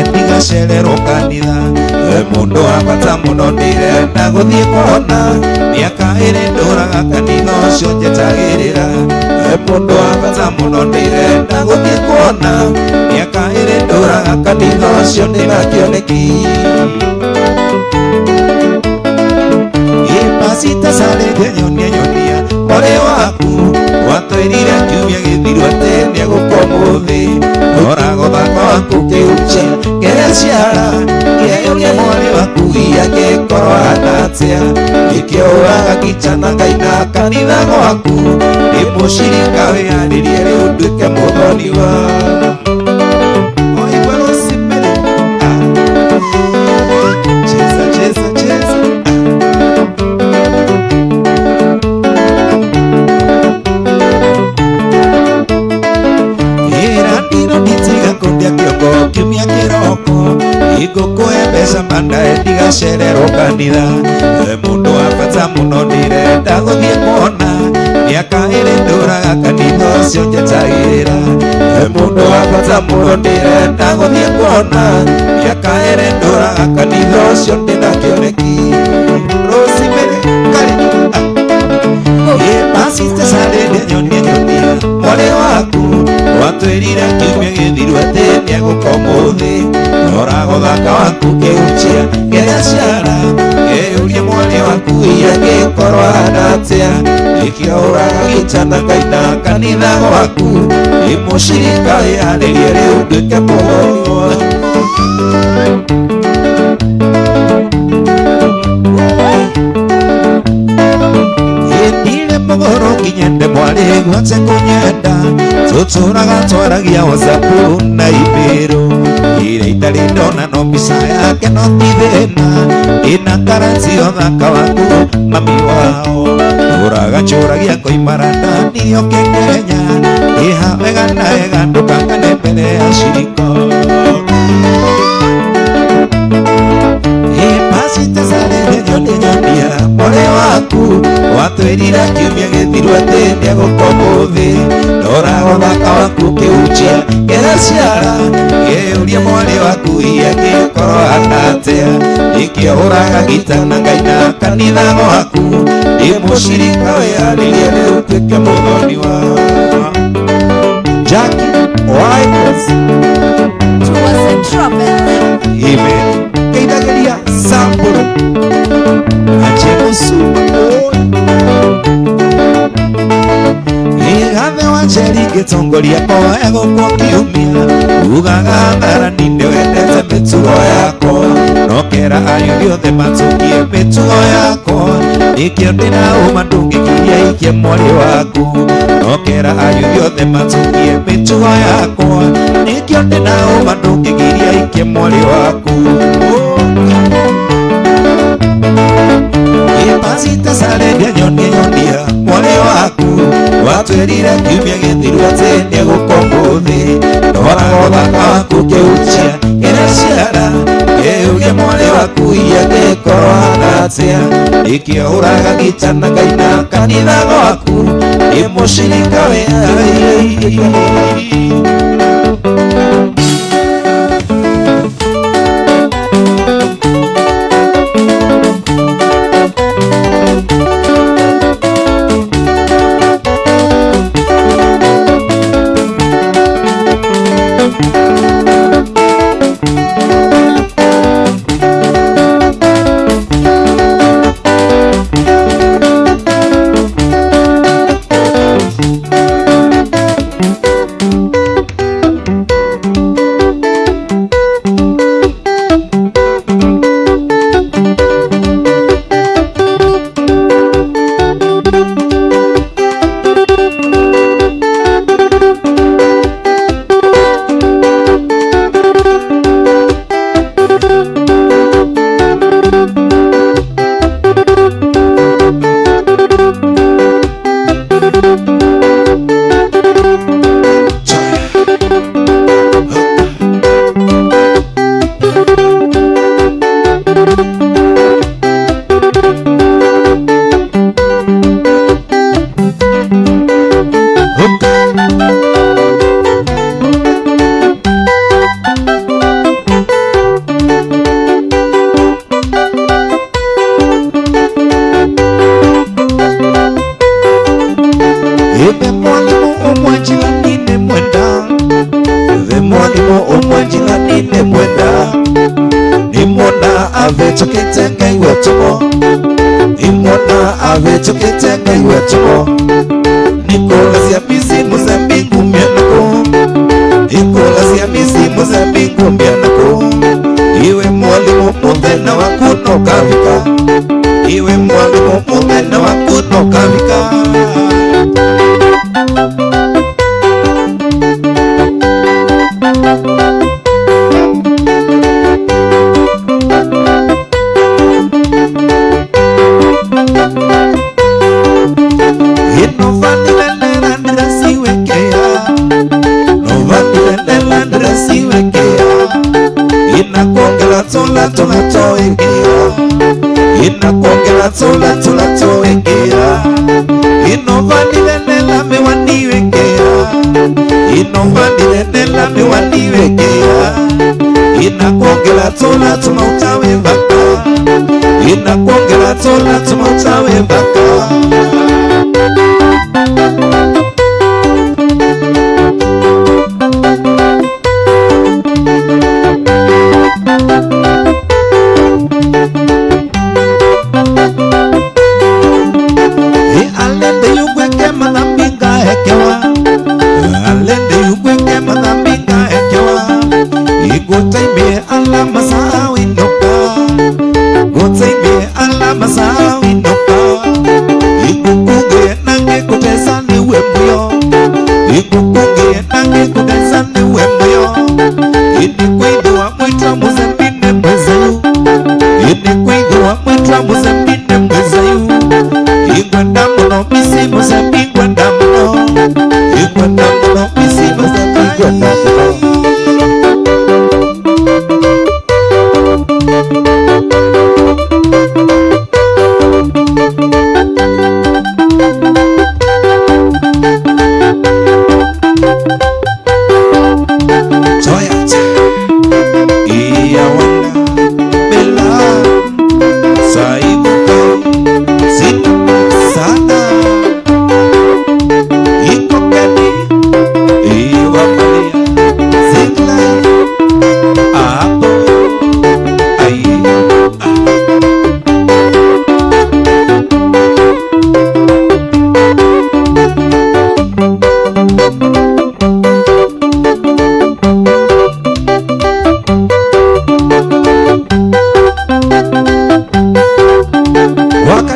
Ndigacererwo kanitha mũndũ wa bata mũno ndĩrenda gũthiĩ kuona mĩaka ĩrĩ ndũraga kanitha ũcio njetagĩrĩra mũndũ wa bata mũno ndĩrenda gũthiĩ kuona mĩaka ĩrĩ ndũraga kanitha ũcio ndĩna kĩoneki. Ĩ pasita carĩte nyonia nyonia mwarĩ waku watwĩrire kiumia gĩthiru atĩ nĩegũka ũmũthĩ rora gũthaka waku kĩhuche kĩrĩa ciara kĩeyũria mwarĩ waku angĩkorwo ahana atĩa nĩkĩo ũraga kichana kaina kanitha gwaku nĩ mũcirika wĩyarĩrie rĩu nduĩke mũthoni wa Oigua Rosemary. Cheza cheza cheza. Kiumia kĩroko ingũkũhe mbeca mandae ndigacererwo kanitha mũndũ wa bata mũno ndĩrenda gũthiĩ kuona mĩaka ĩrĩ ndũraga kanitha ũcio njetagĩrĩra mũndũ wa bata mũno ndĩrenda gũthiĩ kuona mĩaka ĩrĩ ndũraga kanitha ũcio ndĩna kĩoneki. Rosemary kari ĩ pasita carĩte nyonia nyonia mwarĩ waku watwĩrire kiumia gĩthiru atĩ nĩegũka ũmũthĩ rora gũthaka waku kĩhuchia kĩrĩa ciara kĩyũrie mwarĩ waku angĩkorwo ahana atĩa nĩkĩo ũraga gĩchana kaina kanitha gwaku nĩ mũcirika wĩyarĩrie rĩu nduĩke mũhoni wa. Ndirĩ mũgũrũ nginyende mwarĩ gwate kũnyenda tũtũraga twaragia WhatsApp na email Ire itarĩ ndona no mbica yake no ti thĩna ĩna karanci ũthaka waku mami wao ũragacũragia koimara ndani oke Kenya ĩha wega na wega ndũkangane mbere ya ciriko Mwarĩ waku watwĩrire kiumia gĩthiru atĩ nĩegũka ũmũthĩ ndora ũthaka waku kĩhutia kĩrĩa ciara ngĩũria mwarĩ waku hihi angĩkorwo ahana atĩa nĩkĩo hũraga gita na ngaina kanitha gwaku ndĩ mũcirika wĩharĩrie rĩu tuĩke mũthoni wa Jackie Waikos Tours and Travel. Amen. Keithagĩria Samburu Igathe wa Njeri ngĩtongoria koya gũkũ kiumia ugaga tharani nĩwendete mĩtugo yakwa no kera ayuthi othe matũkie mĩtugo yakwa nĩkĩo ndĩna ũma ndũngĩkiria ikie mwarĩ waku no kera ayuthi othe matũkie mĩtugo yakwa nĩkĩo ndĩna ũma ndũngĩkiria ikie mwarĩ waku Pasita sare nyonia nyonia mwarĩ waku watwĩrire kiumia gĩthiru atĩ nĩegũka ũmũthĩ ndora ũthaka waku kĩhutia kĩrĩa ciara ngĩũria mwarĩ waku hihi angĩkorwo ahana atĩa nĩkĩo hũraga gita na ngaina kanitha gwaku ndĩ mũcirika wĩharĩirie. Iwe mwalimu muthenya waku no kavika Iwe mwalimu muthenya waku no kavika. Inakongela tola tola toekea Inovandilenela miwaniwekea Inovandilenela miwaniwekea Inakongela tola tuma utawe vaka Inakongela tola tuma utawe vaka.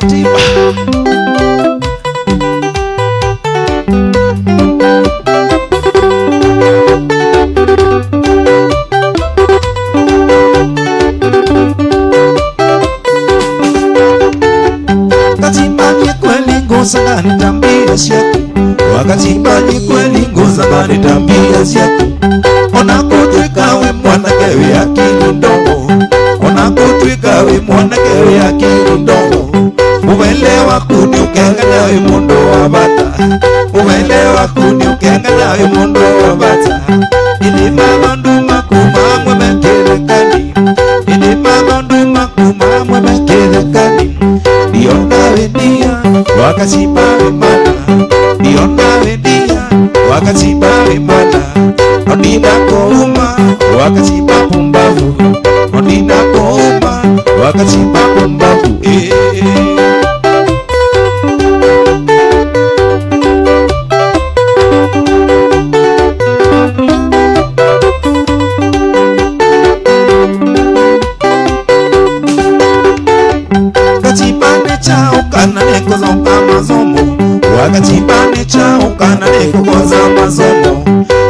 Katiba. Katiba ni kweli ngoza nitambia siaku. Wakatiba ni kweli ngoza nitambia siaku. Onakutwika we mwanake we akili ndogo. Onakutwika we mwanake we akili ndogo. Uelewa kuni ukengana we mundu wa bata. Uelewa kuni ukengana we mundu wa bata. Ili mabandu makuma mwemekelekani. Ili mabandu makuma mwemekelekani. Diona wendia wakatiba we mana. Diona wendia wakatiba we mana. Odina kouma wakatiba pumbavu. Odina kouma wakatiba pumbavu. Wakatibane cha ukana nikukoza masomo.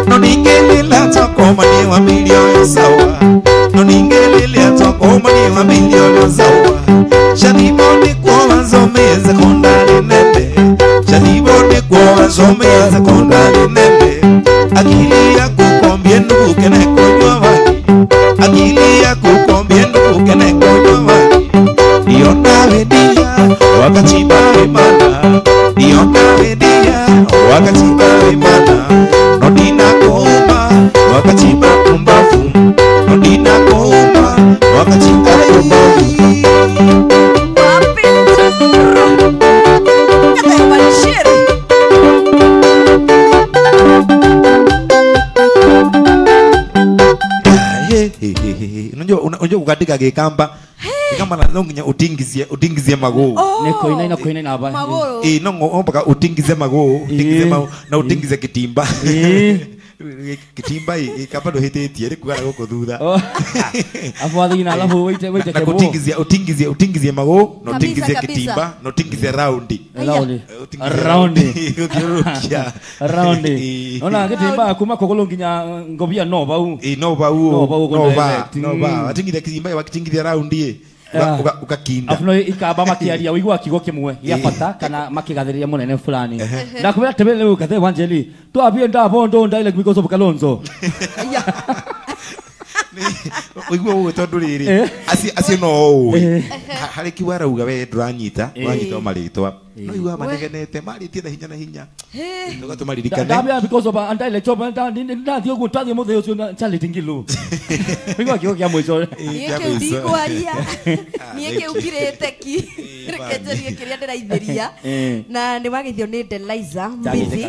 No ningelila toko mani wa milioni sawa. No ningelila toko mani wa milioni sawa. Shanibo ni kwa wanzome sekondari nene. Shanibo ni kwa wanzome sekondari nene. Akili ya kukombie ndugu kene kujua wani. Akili ya kukombie ndugu kene kujua wani. Diona wedia wakatiba imana. Diona wedia wakatiba imana. Nodina kuuma wakatiba pumbavu. Nodina kuuma wakatiba pumbavu. Unajua kukatika Gikamba. Gikamba na nginya utingizie maguu. Niko ina koina na ba. No mpaka utingizie maguu, utingizie maguu na utingizie kitimba. Kitimba ikapa ndo hititie rikuara guku thutha. Afu athi na alafu waite waite kebo. Utingizie utingizie maguu na utingizie kitimba na utingizie raundi. Raundi. Raundi. Ona kitimba kuma kogolo nginya ngobia no bau. No bau. No ba. No ba. Watingithia kitimba wakitingithia raundi. Ukakinda. Afu ikaba makiaria wigwa kigo kimwe ya bata kana makigathiria munene fulani. Na kubera tebele ukathe Wanjeli. Twabie ndabo ndo ndile because of Kalonzo. Wigwa uwe tondu riri. Acio no uwe. Hari kiu arauga we nduranyita, uranyita maritwa. No igua manegenete maritie na hinya na hinya. Ndugatũmaririkane. Ndabia because of andile job ndathio guo twathie muthe ucio na Charity Ngilu. Wigwa kigo kia mwico. Niĩ kĩu ndikwaria. Niĩ kĩu ngirĩte ki. Reke njarie kĩrĩa ndĩraithĩria. Na nĩ wageithio nĩ Deliza Mbithi.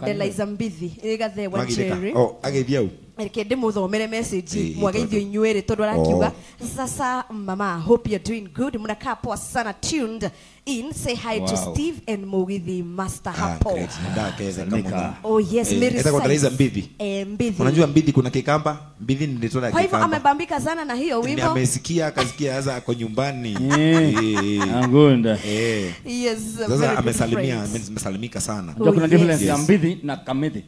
Deliza Mbithi. Ĩgathe wa Jerry. Oh, ageithia u. Reke ndĩmũthomere message mwageithio inyuĩ tondu arakiuga sasa mama hope you're doing good mnakaa poa sana tuned in say hi to Steve and Mugithi Master hapo. Oh yes, Mary. Eta kwa Mbithi. Mbithi. Unajua Mbithi kuna Kikamba? Mbithi ni ndio la Kikamba. Kwa hivyo amebambika sana na hiyo wimbo. Amesikia akasikia sasa ako nyumbani. Angunda. Yes. Sasa amesalimia, amesalimika sana. Unajua kuna difference ya Mbithi na Kamithi.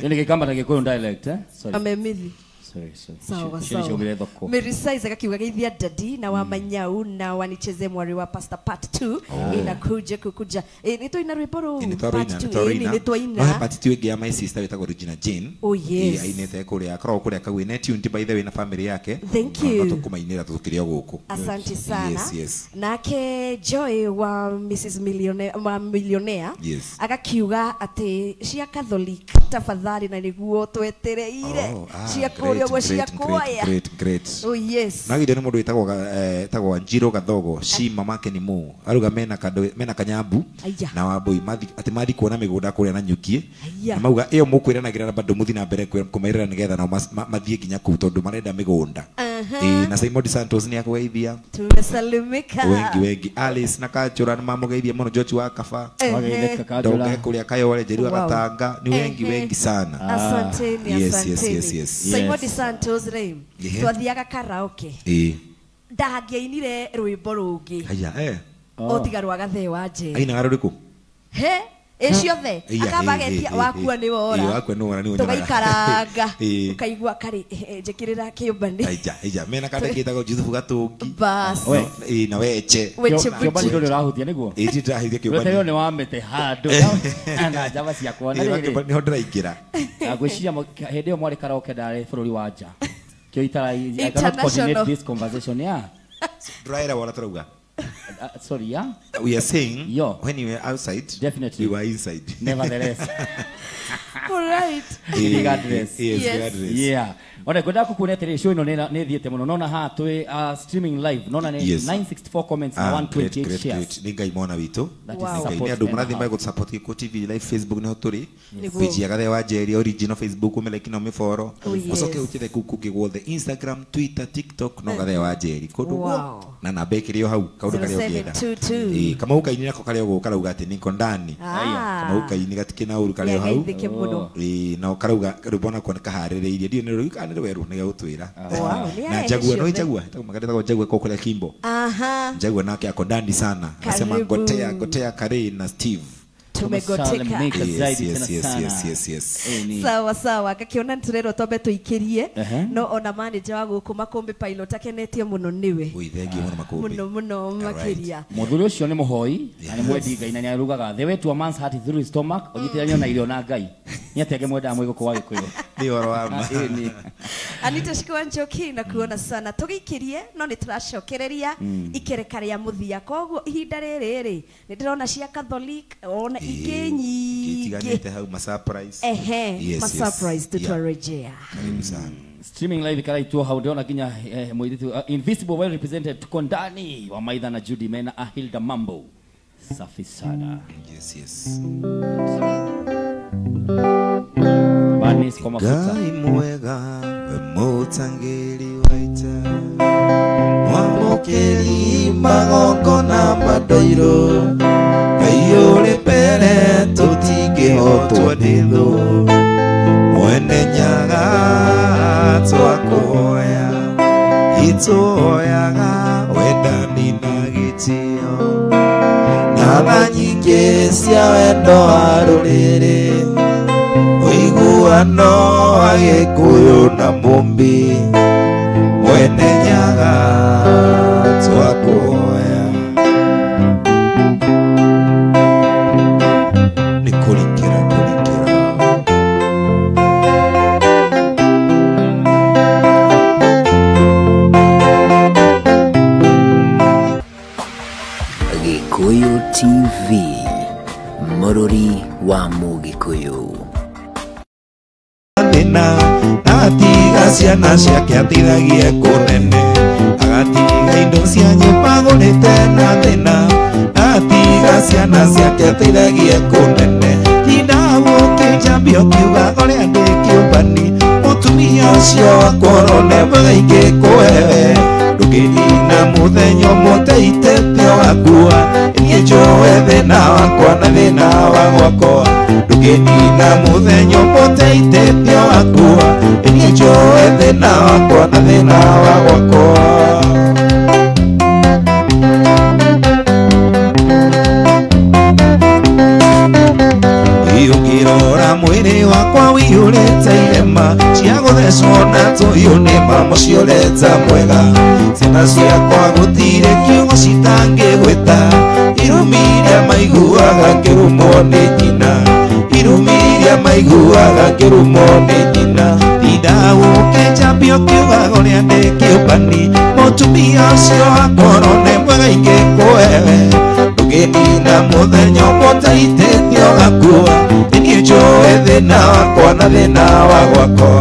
Yaani Kikamba na Kikuyu dialect Sorry. Amemithi. Sorry, sorry. Sawa sawa. Mary Size akakiuga geithia daddy na wa manyau na wanicheze mwari wa Pastor part 2 inakuja kukuja. Nito ina rwimbo ru part 2 ni twaina. No part 2 ya my sister wetagwo Regina Jane. Oh yes. Ainete kuria akoragwo kuria Kagwene tuned by the way na family yake. Thank you. No tukumainira tukiria guku. Asante sana. Yes, yes. Nake Joy wa Mrs Millionaire wa Millionaire. Yes. Akakiuga ati cia Catholic tafadhali na niguo twetereire. Cia kuria Great, great. Oh yes. Na githĩ nĩ mũndũ wĩtagwo Wanjirũ Gathogo, shi mamake ni mu. Aruga mena kando mena kanyambu na Wambui ati mathi kuona mĩgũnda kũrĩa na nyuki. Na mauga ĩyo mũkwĩranagĩra na bado mũthi na mbere kũmairĩra nĩgetha nao mathiĩ nginya kũu tondũ marenda mĩgũnda. Na Simon Santos ni akũgeithia. Tumesalimika. Wengi wengi. Alice na Kachura nĩ mamũgeithia mũno George wa Kaba. Ndoge kũrĩa Kayole Njeru wa Gatanga ni wengi wengi sana. Asanteni, asanteni. Yes, yes, yes. Simon Santos rĩ twathiaga karaoke. Ndangĩainire rwĩmbo rũngĩ. Haya. O tiga rwa Gathee wa Njeri. Ainaga rũrĩkũ? He ĩciothe akabagetia wakua nĩ wora. Wakua nĩ wora nĩ tũgaikaranga ũkaigua karĩ njĩkĩrĩra kĩũmbani. Aija aija mena kande kĩtagwo Juthubu Gatũngi. Bas. Na weche. Kĩũmbani ndũrĩ ũrahutia nĩguo? Ĩ ti ndĩrahutia kĩũmbani. Rĩu nĩ wamĩte handũ na njama ciakwa na rĩrĩ. Nĩho ndĩraingĩra. Ngwĩciria hĩndĩ ĩyo mwarĩ karaoke ndarĩ bũrũri wa nja. Kĩo itara I cannot coordinate this conversation yeah. Ndũraera wora tũrauga. Sorry, yeah? We are saying, yo, when you were outside, definitely we were inside. Nevertheless. All right. Regardless. Yes, regardless. Yeah. Ona kwenda kukuona atĩrĩ show ĩno nĩ thiĩte mũno. Nona haha twĩ streaming live. Nona nĩ 964 comments na 128 shares. Nĩ Ngai mwana witũ. Nĩ andũ marathiĩ magũ support Gĩkũyũ TV live Facebook nĩho tũrĩ. Page ya Gathee wa Njeri original Facebook ũmĩ like na ũmĩ follow. Ũcoke ũkĩre kũu kũngĩ guothe Instagram, Twitter, TikTok no Gathee wa Njeri. Kũndũ na namba ĩkĩrĩ o hau kaũndũ karĩa ũngĩenda. Kamau kaini nako karĩa ũgũka karauga atĩ niko ndani. Kamau kaini gatikĩ na ũru karĩa hau. Na karauga rwĩmbo nako nĩkaharĩrĩirie. Ndiũĩ nĩ rũi kana nĩ rwerũ nĩ gĩgũtwĩra. Na Jaguar no Jaguar etagwo Jaguar kwa kũrĩa Kimbo. Jaguar nake ako ndani sana. Anasema gotea gotea Kare na Steve. Tumegoteka. Yes. Sawa sawa gakiona nturero twambe tuikirie no ona manager wa guku Makumbi Pilot akenetie muno niwe. Ui thengi muno Makumbi. Muno muno makiria. Muthuri ucio ni muhoi na ni mwendi Ngai na ni arugaga the way to a man's heart is through his stomach onyitithania na irio na Ngai. Ni atia angĩmwendaga mwĩgũkũ wa Gĩkũyũ. Ni ũhoro wa ma. Anita Shikwa Njoki na kuona sana tugikirie no ni turacokereria ikereka ria muthia koguo ihinda riri ri ni ndirona cia Catholic ona ingĩ nyingĩ itiganĩte hau ma surprise. Ehe, ma surprise tutarejea. Karibu sana. Streaming live karaitwo hau ndona kinya mũirĩtu Invisible well represented tuko ndani wa Maitha na Judy mena Ahilda Mambo. Safi sana. Yes yes. Banis kwa mafuta. Ngai mwega we mũtangĩri wa ita mwamũkĩri magongona mandoirũ Ngai ũrĩ mbere tũtingĩhotwo nĩ thũ mwene Nyaga twakũhoya itũhoyaga wendani na gĩtĩo na tha nyingĩ cia wendo wa rũrĩrĩ ũiguano wa Gĩkũyũ na Mũmbi mwene Nyaga twakũhoya nĩ kũrikĩra kũrikĩra. Gĩkũyũ TV, mũrũri wa Mũgĩkũyũ. Thĩna agatiga ciana ciake ateithagie kũnene agatiga indo cia nyũmba agũrĩte na thĩna agatiga ciana ciake ateithagie kũnene tinda ũkĩnjambia ũkiuga ũrĩa ndĩ kĩũmbani mũtumia ũcio wakorwo nĩ mwega ingĩkũhewe ndũngĩnina mũthenya ũmwe ũteitĩte ũgakua niĩ njũĩ thĩna wakwa na thĩna wa gwakwa ndũngĩnina mũthenya ũmwe ũteitĩte ũgakua niĩ njũĩ thĩna wakwa na thĩna wa gwakwa. Ũngĩrora mwĩrĩ wakwa ũiyũrĩte irema cia gũthecwo na tũhiũ nĩ mamo ciorete mwega ciana ciakwa gũtirĩ kiugo citangĩgwĩta irumi iria maiguaga ngĩrumwo nĩ nyina irumi iria maiguaga ngĩrumwo nĩ nyina tinda ũkĩnjambia ũkiugaga ũrĩa ndĩ kĩũmbani mũtumia ũcio akorwo nĩ mwega ingĩkũhewe ndũngĩnina mũthenya ũmwe ũteitĩte ũgakua niĩ njũĩ thĩna wakwa na thĩna wa gwakwa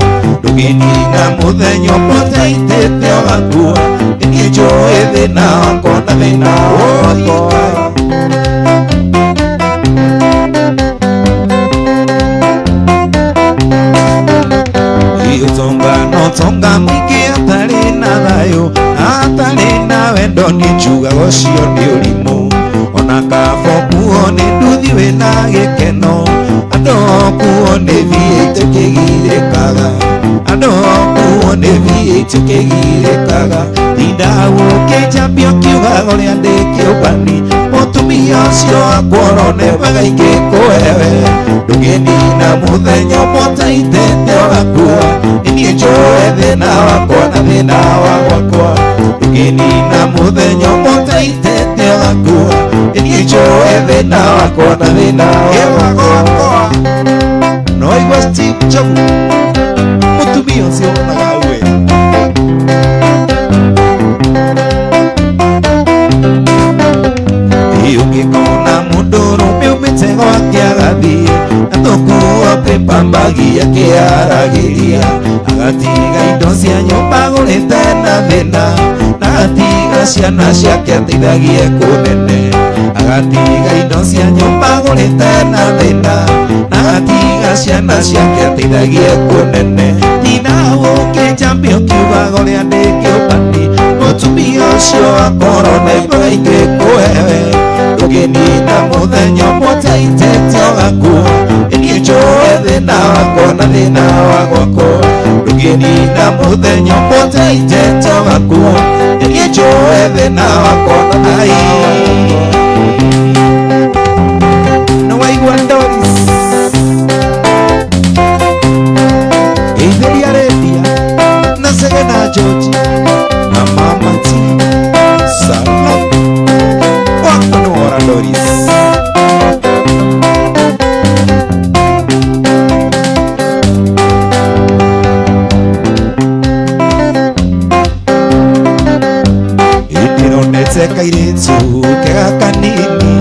ndũngĩnina mũthenya ũmwe ũteitĩte ũgakua niĩ njũĩ thĩna wakwa na thĩna wa gwakwa. Ũtonga no ũtonga mũingĩ atarĩ na thayũ atarĩ na wendo nĩ njugaga ũcio nĩ ũrimũ ona kaba kuo nĩ nduthi wĩna gĩkeno andũ kuo nĩ thiĩ tũkĩgirĩkaga andũ kuo nĩ thiĩ tũkĩgirĩkaga tinda ũkĩnjambia ũkiugaga ũrĩa ndĩ kĩũmbani Ũcio wakuorwo nĩ wega ingĩkũhewe ndũngĩnina mũthenya ũmwe ũtaitĩte ũgakua niĩ njũĩ thĩna wakwa na thĩna wa gwakwa ndũngĩnina mũthenya ũmwe ũtaitĩte ũgakua niĩ njũĩ thĩna wakwa na thĩna wa gwakwa no igua Steve Njogu mũtumia ũcio onaga we ũngĩkona mũndũrũme umĩte gwake agathiĩ na tũkuo pĩpambagia akĩaragĩria agatiga indo cia nyũmba agũrĩte na thĩna na agatiga ciana ciake ateithagie kũnene agatiga indo cia nyũmba agũrĩte na thĩna na agatiga ciana ciake ateithagie kũnene tina ũkĩnjambia ũkiugaga ũrĩa ndĩ kĩũmbani mũtumia ũcio akorwo nĩ mwega ingĩkũhewe ndũngĩnina mũthenya ũmwe ũtaitĩte ũgakua niĩ njũĩ thĩna wakwa na thĩna wa gwakwa ndũngĩnina mũthenya ũmwe ũtaitĩte ũgakua niĩ njũĩ thĩna wakwa na thĩna wa gwakwa na waigua Doris Geithĩria Rendia na Chege na George na Mama T Salam wakwa nĩ wora Doris Ndĩronete kairĩtu kega kanini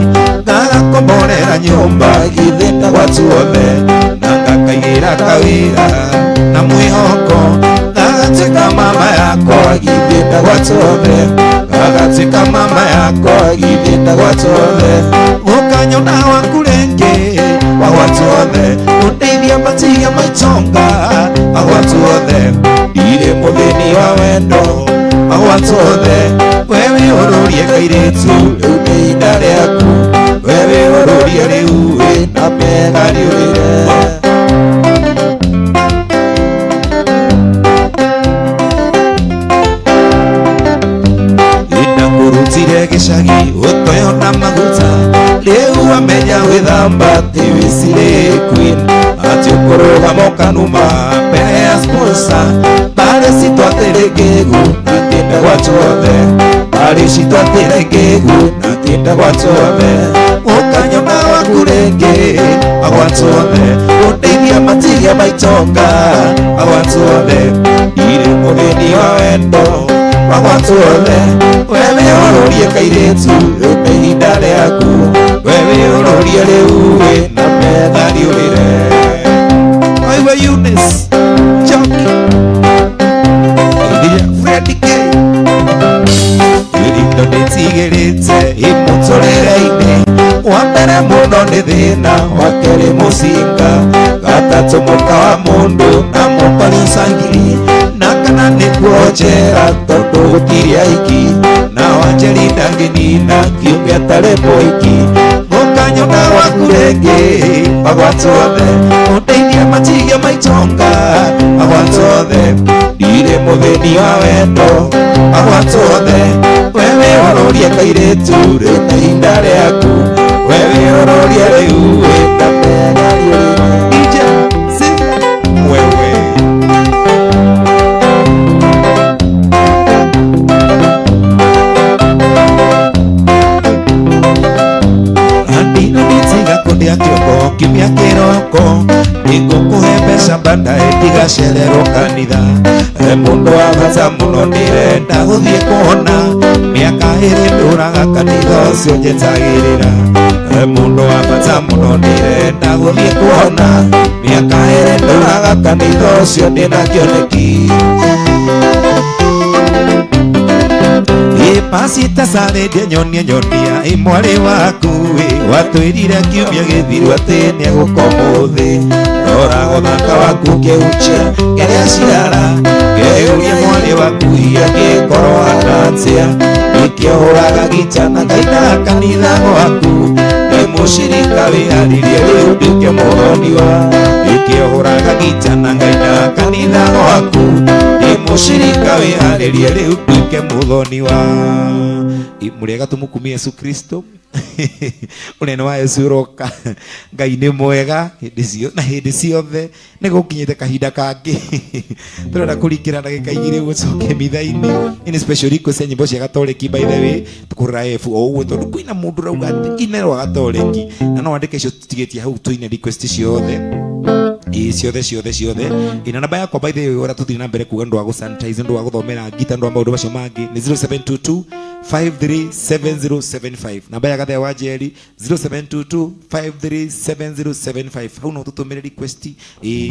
gagakomborera nyũmba githĩ gwatuothe na ngakaigĩra kawĩra na mwĩhoko gagatuĩka mama yakwa githĩ gwatuothe gagatuĩka mama yakwa githĩ gwatuothe gũkanyona waku rĩngĩ wa gwatuothe ũndeithia matigia maitonga wa gwatuothe ndirĩ mũthĩni wa wendo wa gwatuothe wewe ũrũrie kairĩtu rĩu nĩ ihinda rĩaku wewe ũrũrie rĩu wĩna mega riũrĩre Ndakũrutire gĩcagi ũtoyo na maguta rĩu wamenya gwĩthamba ti wĩcirĩ queen atĩ ũkũrũgama ũkanuma mbere ya sponsor mbarĩ citũ atĩrĩ ngĩgu na tinda gwatuothe mbarĩ citũ atĩrĩ ngĩgu na tinda gwatuothe ũkanyona waku rĩngĩ agwatuothe ũndeithia matigia maitonga agwatuothe ndirĩ mũthĩni wa wendo agwatuothe wewe ũrũrie kairĩtu rĩu nĩ ihinda rĩaku wewe ũrũrie rĩu wĩna metha riũrĩre Oiwe Eunice Njoki Freddy K Irindo nĩtigĩrĩte ĩmũtũrĩre-inĩ wa mbere mũno nĩ thĩna wa kerĩ mũcinga gatatũ mũka wa mũndũ na mũparica ngiri na kana nĩkuo njera tondũ gũtirĩ aiki na wanjeri ndangĩnina kiumia atarĩ mũiki mũkanyona waku rĩngĩ wagwatuothe ũndeithie matigia maitonga wagwatuothe ndirĩ mũthĩni wa wendo wagwatuothe wewe ũrũrie kairĩtu rĩu nĩ ihinda rĩaku wewe ũrũrie rĩu wĩna mega riũrĩre DJ Sila wewe Andina nĩtiga kũndĩa kĩongo kiumia kĩroko nĩngũkũhe mbeca baadaye ndigacererwo kanitha mũndũ wa bata mũno ndĩrenda gũthiĩ kuona mĩaka ĩrĩ ndũraga kanitha ũcio njetagĩrĩra mũndũ wa bata mũno ndĩrenda gũthiĩ kuona mĩaka ĩrĩ ndũraga kanitha ũcio ndĩna kĩoneki Pasita sare nyonia nyonia imwari waku watwirire kiumia gĩthiru atĩ nĩegũka ũmũthĩ rora gũthaka waku kĩhutia kĩrĩa ciara kĩũrie mwarĩ waku hihi angĩkorwo hana atĩa nĩkĩo hũraga gita na ngainaga kanitha gwaku nĩ mũcirika wĩharĩrie rĩu nduĩke mũthoniwa nĩkĩo hũraga gita na ngainaga kanitha gwaku nĩ mũcirika wĩharĩrie rĩu nduĩke mũthoniwa Mũrĩega tũmũkumie Yesu Kristo. Unene wa Yesu ũroka. Ngai nĩ mwega hĩndĩ cio na hĩndĩ ciothe nĩ gũkinyĩte kahinda kangĩ. Tũrenda kũringĩra ndagĩka igĩrĩ gũcoke mitha-inĩ. Ini special request ya nyĩmbo cia Gatoreki by the way tũkũrora F o ũguo tondũ kwĩna mũndũ ũrauga atĩ ine rwa Gatoreki na no andĩke icio tũtigĩtie hau tũine request ciothe. Ciothe ciothe ciothe. Ina namba yakwa by the way ora tuthire na mbere kuga ndu wa gũ sanitize ndu wa gũthomera ngita ndu wa maũndũ macio mangĩ nĩ 0722 537075. Namba ya Gathea wa Njeri 0722 537075. Hau no tũtũmĩre request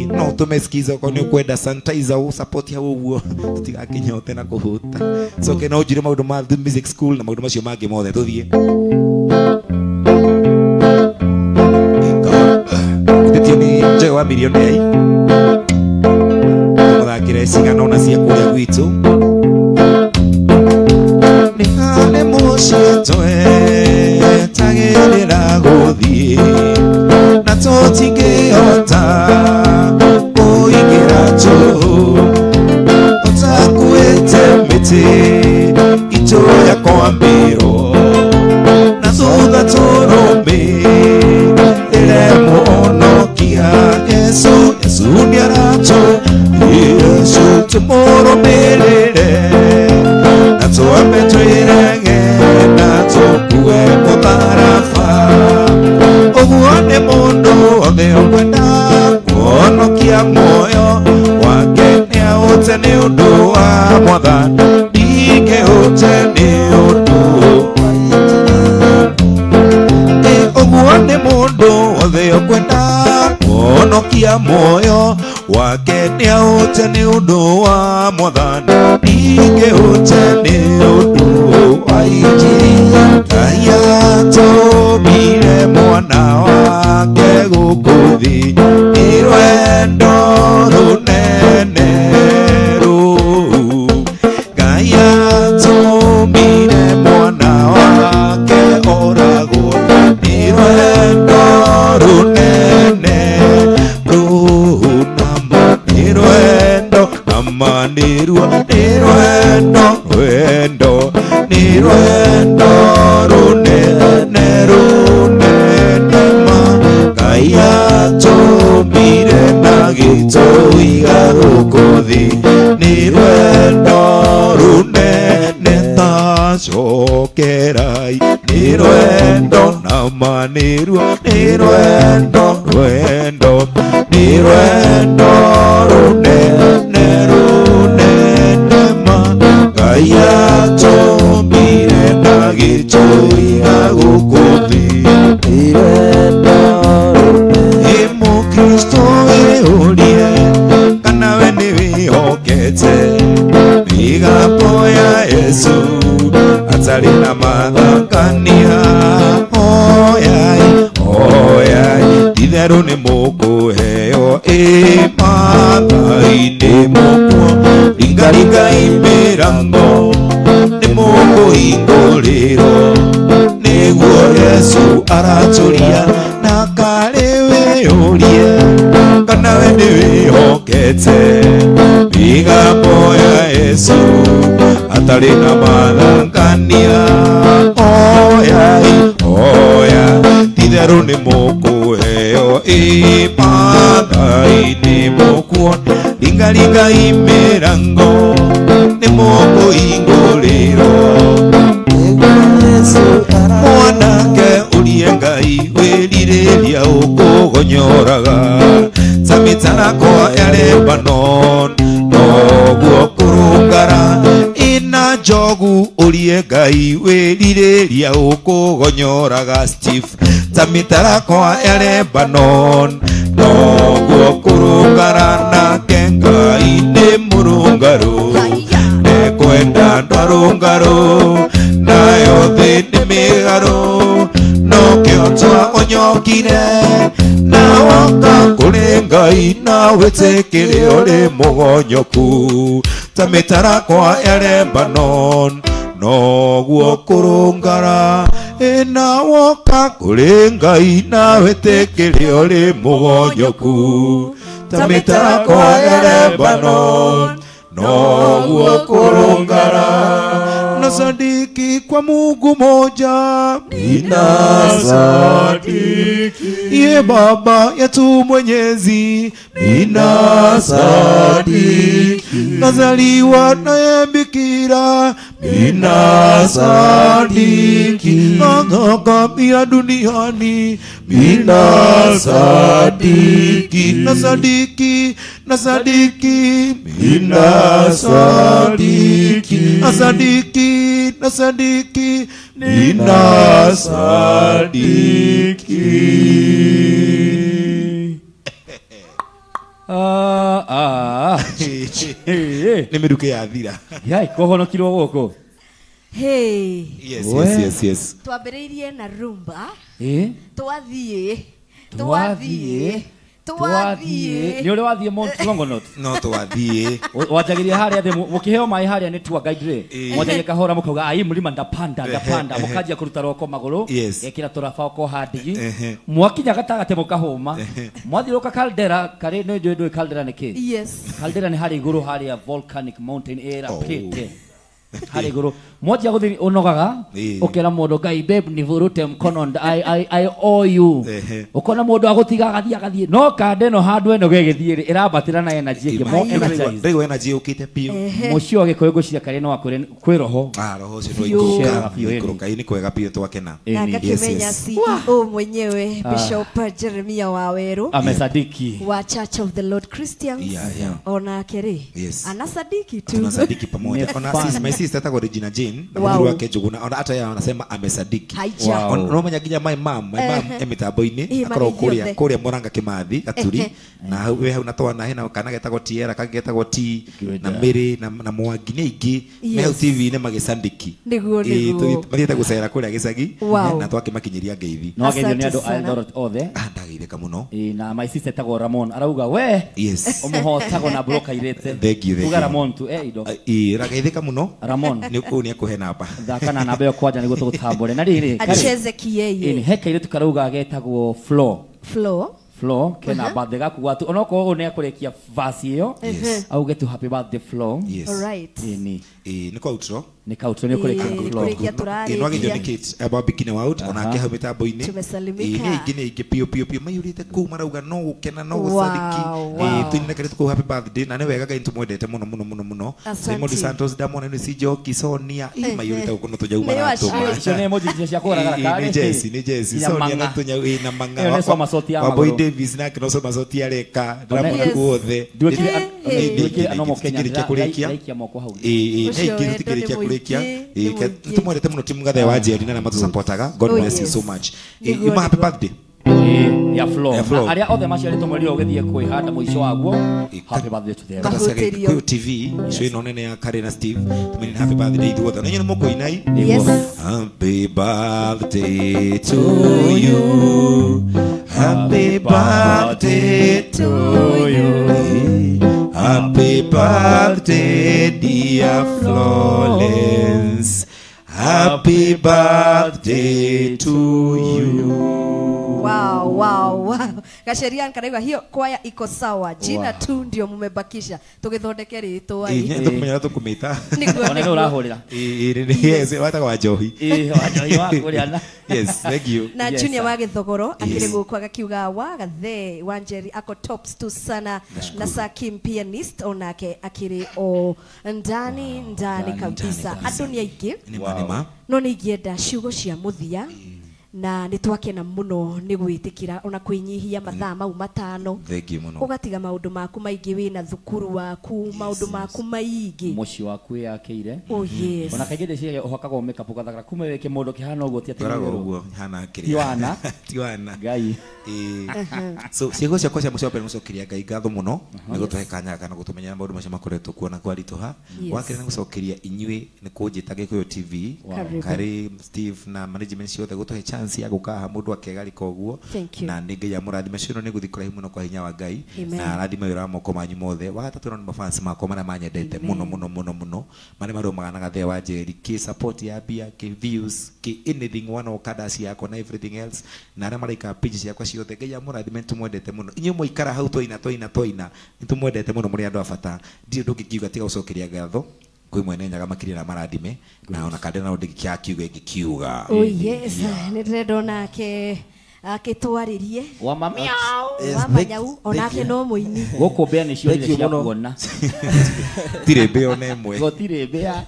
no tũme skiza okorwo nĩ ũkwenda sanitizer ũ support hau ũguo tũtigakinyote na kũhũta. So ke no njire maũndũ ma The Music School na maũndũ macio mangĩ mothe tũthiĩ. Njoe wa milioni ai tũmũthakĩre cigana ũna cia kũrĩa gwitũ. Nĩ harĩ mũciĩ twetagĩrĩra gũthiĩ na tũtingĩhota kũingĩra tũhũ tũtakuĩte mĩtĩ itũ ya kwambĩrwo na thutha tũrũmĩrĩre mũhonokia Yesu. Yesu nĩaratũ Yesu tũmũrũmĩrĩre na twambe twĩrege na tũkue mũtharaba. Ũguo nĩ mũndũ wothe ũkwenda kũhonokia muoyo wake nĩahũte nĩ ũndũ wa Mwathani ndingĩhũte nĩ ũndũ wa ũguo nĩ mũndũ wothe ũkwenda kũhonokia muoyo wake nĩahũte nĩ ũndũ wa Mwathani ndingĩhũte nĩ ũndũ wa Injiri. Ngai atũmire mwana wake gũkũ thĩ nĩ rwendo rũnene rũu. Ngai atũmire mwana wake oragwo nĩ rwendo rũnene rũu. Nama nĩ rwendo nama nĩ ruo nĩ rwendo rwendo nĩ rwendo rũnene rũnene ma. Ngai atũmire na gĩtũiga gũkũ thĩ nĩ rwendo rũnene tacokerai nĩ rwendo nama nĩ ruo nĩ rwendo rwendo nĩ rwendo rũnene rũnene ma. Ngai atũmire na gĩtũiga gũkũ thĩ nĩ rwendo rũnene. Mũkristo wĩyũrie kana we nĩ wĩhokete mĩgambo ya Yesu atarĩ na mathangania. Oyai oyai itherũ nĩ mũkũheo ĩ matha-inĩ mũkuo ringaringai mĩrango nĩ mũkũhingũrĩrwo nĩguo Yesu aratũria na karĩ wĩyũrie kana we nĩ wĩhokete mĩgambo ya Yesu atarĩ na mathangania. Oyai oyai itherũ nĩ mũkũheo ĩ matha-inĩ mũkuo ringaringai mĩrango nĩ mũkũhingũrĩrwo. Mwanake ũrie Ngai wĩrirĩria ũkũgonyoraga ta mĩtarakwa ya Lebanon noguo kũrũngara. Ina njogu ũrie Ngai wĩrirĩria ũkũgonyoraga Steve ta mĩtarakwa ya Lebanon noguo kũrũngara. Nake Ngai nĩ mũrũngarũ nĩkwenda ndwarũngarũ nayo thĩ nĩ mĩgarũ nokĩo twaonyokire na woka kũrĩ Ngai na wĩtĩkĩre ũrĩ mũgonyoku ta mĩtarakwa ya Lebanon noguo kũrũngara. Ĩna woka kũrĩ Ngai na wĩtĩkĩre ũrĩ mũgonyoku ta mĩtarakwa ya Lebanon noguo kũrũngara. No Ninasadiki kwa Mungu moja, ninasadiki ye Baba yetu Mwenyezi, ninasadiki nazaliwa naye Bikira, ninasadiki nagakamia duniani, ninasadiki nasadiki nasadiki ninasadiki nasadiki nasadiki ninasadiki. Nimeruke ya thira. Yai kohonokirwo guku. Hey. Yes, yes, yes, yes. Twambĩrĩirie na rumba. Twathiĩ. Twathiĩ. Nĩ ũrĩ wathiĩ Mount Longonot? No twathiĩ. Wanjagĩria harĩa thĩ mũkĩheo maĩ harĩa nĩ tour guide rĩ. Mwanjagia kahora mũkauga ai mlima ndapanda ndapanda mũkanjia kũruta roko magũrũ. Gekĩra tũraba ũkoha ndigi. Mwakinya gatagatĩ mũkahũma. Mwathiũrũka caldera karĩ nĩ njũĩ ndũĩ caldera nĩ kĩ? Yes. Caldera nĩ harĩa igũrũ harĩa volcanic mountain ĩrapĩte. Harĩa igũrũ. Mwanjia gũthiĩ ũnogaga ũkera mũndũ Ngai babe nivurute mkono I owe you. Ũkona mũndũ agũtiga agathiĩ agathiĩ no kande no handũ ĩno gĩgĩthiĩ rĩ ĩrambatĩra na energy ĩngĩ more energized. Ndaigua energy yũkĩte biũ. Mũciĩ wa Gĩkũyũ ngwĩciria karĩ no akwĩre kwĩ roho. Roho ũcio nĩ waikũrũka. Ĩ nĩ kwega biũ twakena. Na ngakĩmenya CEO mwenyewe Bishop Jeremiah Waweru amesadiki wa Church of the Lord Christians. Onake rĩ anasadiki tu. Tunasadiki pamoja. Ona my sister etagwo Regina Jane na mũthuri wake Njuguna ona hata yeye anasema amesadiki. No menya nginya my mom emitambo-inĩ akorwo kũrĩa Muranga Kimathi Gaturi na we hau na twana hena kana getagwo Tiera kangĩ getagwo T na Mary na Mwangi nĩ aingĩ me hau TV-inĩ magĩcandiki. Nĩguo nĩguo mathiĩte gũcera kũrĩa gĩcagi na twakĩmakinyĩria ngeithi. No ageithio nĩ andũ a Eldoret othe. Ndageithĩka mũno. Na my sister etagwo Ramon arauga we ũmũhotagwo na broka irĩte. Uga Ramon tu indo. Rageithĩka mũno. Ramon nĩ kũu nĩ akũhe namba. Thaka na namba ĩyo kwanja nĩguo tũgũtambũre. Na rĩrĩ acheze kiyeye. He kairĩtu karauga getagwo Flo. Flo kena birthday gaku gwatu onokorwo nĩ akũrĩkia verse ĩyo auge tu happy birthday Flo. All right. Nĩ kwa outro. Nĩ kautro nĩ kũrĩkia Flo. Ĩno agĩthio nĩ Kate about bikini out onake hau mĩtambo-inĩ. Tumesalimika. Nĩ aingĩ piũ piũ piũ maiyũrĩte kũu marauga no gũkena no gũsadiki. Tũinĩ kairĩtu kau happy birthday na nĩ wega Ngai nĩtũmwendete mũno mũno mũno mũno. Simon Santos ndamwona nĩ si Joki Sonia maiyũrĩte gũkũ no tũnyau maratũma. Icio nĩ emoji cia kũragara karĩ. Nĩ Jesse Sonia na tũnyau na mang'a. Nĩ soma soti ya magũrũ. Boy Davis nake no soma soti areka ndĩramwona kuothe. Nduĩkire anomo Kenya ndĩraikia moko hau. Nĩ kũrĩkia. Tũmwendete mũno timu Gathe wa Njeri na matũsupportaga. God bless you so much. Uma happy birthday. Ya Flo. Arĩa othe maciarĩtwo mweri ũyũ ũgĩthiĩ kwĩhanda mũico waguo. Happy birthday to them. Gĩkũyũ TV show ĩno nene ya Karen na Steve tũmĩne happy birthday ithuothe. Na inyuĩ nĩ mũkũina i? Yes. Happy birthday to you. Happy birthday to you. Happy birthday dear Florence. Happy birthday to you. Wow, wow, wow. Gasherian karaiga hiyo kwaya iko sawa. Jina tu ndio mumebakisha. Tugithondeke rĩtwa. Nĩ tũkũmĩta. Ona nĩ ũrahũrĩra. Yes, wataga wa Njohi. Wa Njohi wa kũrĩa na. Yes, thank you. Na Junior wa Gĩthogoro akĩrĩ gũkũ agakiuga wa Gathe wa Njeri ako tops tu sana na Sakim pianist onake akĩrĩ o ndani ndani kabisa. Andũ nĩ aingĩ. No nĩ ingĩenda ciugo cia mũthia. Na nĩ twakena mũno nĩ gwĩtĩkĩra ona kwĩnyihia mathaa mau matano. Ũgatiga maũndũ maku maingĩ wĩna thukuru waku maũndũ maku maingĩ mũciĩ waku wĩyakĩire. Oh yes. Ona kaingĩ ndĩciragia ũhakagwo makeup ũgathakara kuma wĩke mũndũ kĩhana ũguo ti atĩ ũguo hana kĩrĩa tiwana tiwana Ngai. So ciugo ciakwa cia mũico wa mbere nĩ gũcokeria Ngai ngatho mũno nĩ gũtũhe kanya kana gũtũmenyera maũndũ macio makoretwo kuona kwaritũha. Wa kerĩ nĩ gũcokeria inyuĩ nĩ kũnjĩta Gĩkũyũ TV Karĩ Steve na management ciothe gũtũhe chance ya gũkaha mũndũ akegarika ũguo na nĩ Ngai amũrathime. Cio nĩ gũthiĩ kũraihu mũno kwa hinya wa Ngai na arathime wĩra wa moko manyu mothe. Wa gatatũ nĩ mafans makwa marĩa manyendete mũno mũno mũno mũno marĩa marũmaga na Gathe wa Njeri kĩ support ya mbia kĩ views kĩ anything one okada ciakwa na everything else na arĩa maraika page ciakwa ciothe. Ngai amũrathime tũmwendete mũno. Inyuĩ mwaikara hau twaina twaina twaina nĩ tũmwendete mũno mũrĩ andũ a bata. Ndirĩ ũndũ ũngĩ ngiuga tiga gũcokeria ngatho. Kwĩ mwene nyaga makĩria na marathime na ona kande na ũndĩ kiuga ĩngĩkiuga. Oh yes, nĩ ndĩrenda onake akĩtwarĩrie wa mamiau wa manyau onake no mũini gũkũ mbĩa nĩ ciorire cia kuona tirĩ mbĩa ona ĩmwe gũtirĩ mbĩa.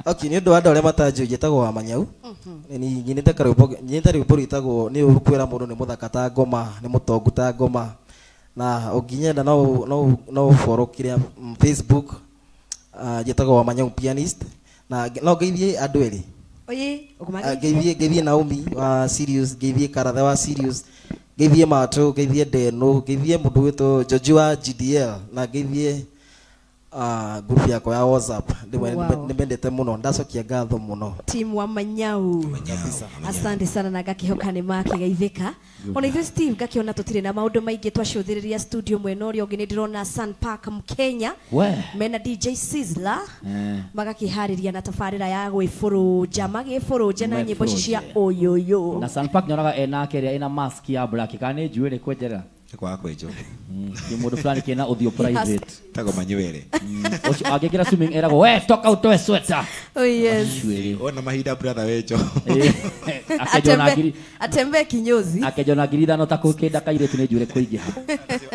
Okay, nĩ ũndũ wa andũ arĩa matanjũĩ njĩtagwo wa Manyau. Nyinĩte karwĩmbo nyinĩte rwĩmbo rwĩtagwo nĩ ũru kwĩra mũndũ nĩ mũthaka ta ngoma nĩ mũtongu ta ngoma na ũngĩnyenda no ũfollow kĩrĩa Facebook njĩtagwo wa Manyau pianist na no ngeithie andũ erĩ. Oye, ngeithie ngeithie Naomi wa Sirius, ngeithie Karathe wa Sirius, ngeithie Mato, ngeithie Deno, ngeithie mũndũ wĩtwo George wa GDL na ngeithie group yakwa ya WhatsApp. Ndimendete muno ndacokia ngatho muno team wa Manyau. Asante sana na ngakihoka nĩ makigeithĩka. Ona ithuĩ Steve ngakiona tũtirĩ na maũndũ maingĩ twacũthĩrĩria studio mwena ũrĩa ũngĩ nĩ ndĩrona Sun Park Mkenya mena DJ Sizzler magakiharĩria na tabarĩra ya gwĩbũrũnja magĩbũrũnja na nyĩmbo cia oyoyo. Na Sun Park nyonaga ena kĩrĩa ena mask ya black kana nĩ njuĩrĩ kwenjera kwa kwenjo ni mundu fulani kena uthio private tago manywere ucio angĩkĩra swimming eragwo we toka utoe sweater. Oh yes, ona mahinda brother wenjo atembe kinyozi akejona ngiri ithano ta kũkĩnda kairĩtu nĩ njuĩrĩ kũingĩha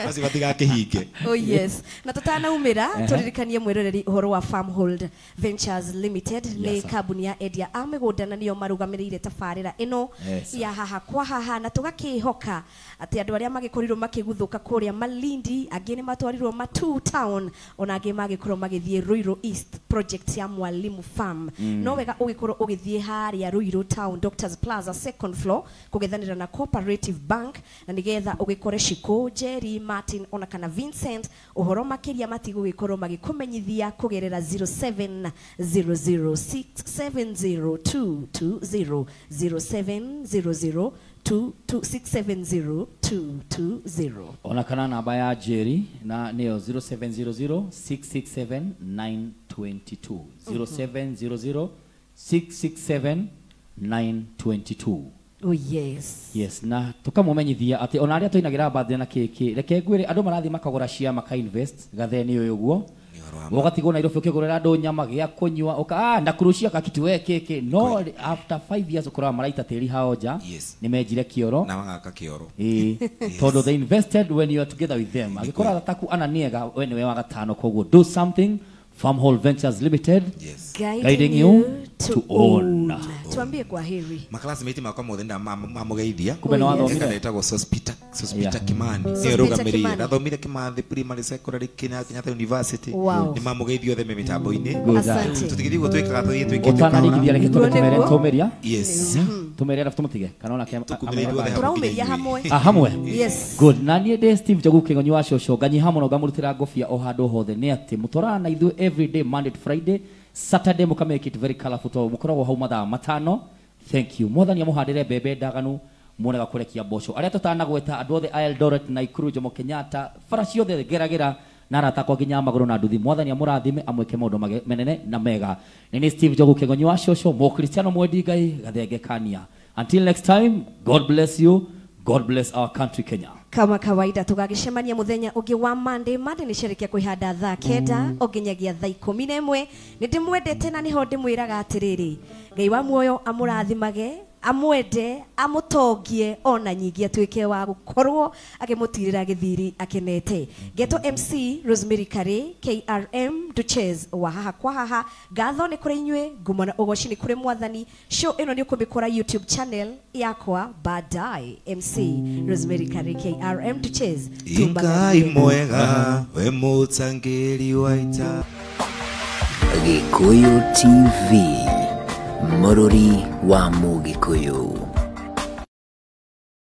acio matigakĩhinge. Oh yes, na tutanaumĩra tũririkanie mwĩroreri ũhoro wa Farmhold Ventures Limited nĩ kambuni ya endia a mĩgũnda na nĩo marũgamĩrĩire tabarĩra ĩno ya haha kwa haha na tũgakĩhoka atĩ andũ arĩa magĩkorirwo makĩguthũka kũrĩa Malindi angĩ nĩ matwarirwo Matu Town ona angĩ magĩkorwo magĩthiĩ Ruiru East project ya Mwalimu Farm. No wega ũgĩkorwo ũgĩthiĩ harĩa Ruiru Town Doctors Plaza second floor kũgethanĩra na Cooperative Bank na nĩgetha ũgĩkore Shiko, Jerry, Martin ona kana Vincent ũhoro makĩria matigũgĩkorwo magĩkũmenyithia kũgerera 0700670220 0700 22670 ona kana namba ya Jerry na nĩyo 0700 667 922 0700 667 922. Oh yes. Yes, na tukamumenyithia atĩ ona arĩa tũinagĩra birthday na kĩkĩ reke ngwĩre andũ marathiĩ makagũra cia maka invest gatheni ũyũ ũguo ũgatigwo Nairobi ũkĩgũrĩra andũ nyama gĩa kũnyua ũka ndakurucia kakitu we kĩkĩ no after 5 years ũkoraga maraita tĩri hao nja nĩ menjire kĩoro na magaka kĩoro tondũ they invested when you are together with them angĩkorwo arataku ana nĩega we nĩwe wa gatano koguo do something. Farmhold Ventures Limited, yes. Guiding you to own. Tuambie kwa heri. Maklassmate makwa mothe ndamugeithia. Kumbe no wathomire. Ndetagwo Sospita, Sospita Kimani. Nĩwe rũgamĩrĩire. Ndathomire Kimathi Primary Secondary Kenyatta University. Nĩ mamugeithia othe me mĩtambo-inĩ. Asante. Tũtigithie guo twĩkaga tũthiĩ twĩkĩte. Ũtanarigithia reke tũmere tũmeria. Yes. Tũmere arafu tũmũtige kana ona tũraumĩria hamwe. Hamwe. Yes. Good. Na niĩ ndĩ Steve Njogu Kĩgonyi wa cũcũ nganyiha mũno ngamũrutĩra ngobia o handũ hothe nĩ atĩ mũtũraga na ithuĩ every day Monday to Friday Saturday muka make it very colorful to mukoragwo hau mathaa matano. Thank you. Mwathani amuhandire mbembe ndaganu muonaga kurekia mboco aria tutanagweta andu othe a Eldoret Nakuru Jomo Kenyatta bara ciothe geragera na arata akwa nginya magũrũ na nduthi mwathani amũrathime amwĩke maũndũ menene na mega. Nĩ Steve Njogu Kĩgonyi wa cũcũ mũkristiano mwendi Ngai gathenge kania. Until next time, God bless you. God bless our country Kenya. Kama kawaida tugagicemania muthenya ungi wa Monday. Monday ni sherekia kwihanda thaa 9 onginyagia thaa 11. Ni ndimwendete na niho ndimwiraga atiriri Ngai wa muoyo amurathimage amwende amutongie ona nyingi atuike wa gukorwo akimutirira githiri akenete. Geto MC Rosemary Kare KRM Duchess wa haha kwa haha ngatho ni kuri inyue ngumo na ugoci ni kuri mwathani. Show ino ni ukumikora YouTube channel yakwa baadaye. MC Rosemary Kare KRM Duchess Ngai mwega we mutangiri waita. Gikuyu TV Mũrũri wa Mũgĩkũyũ.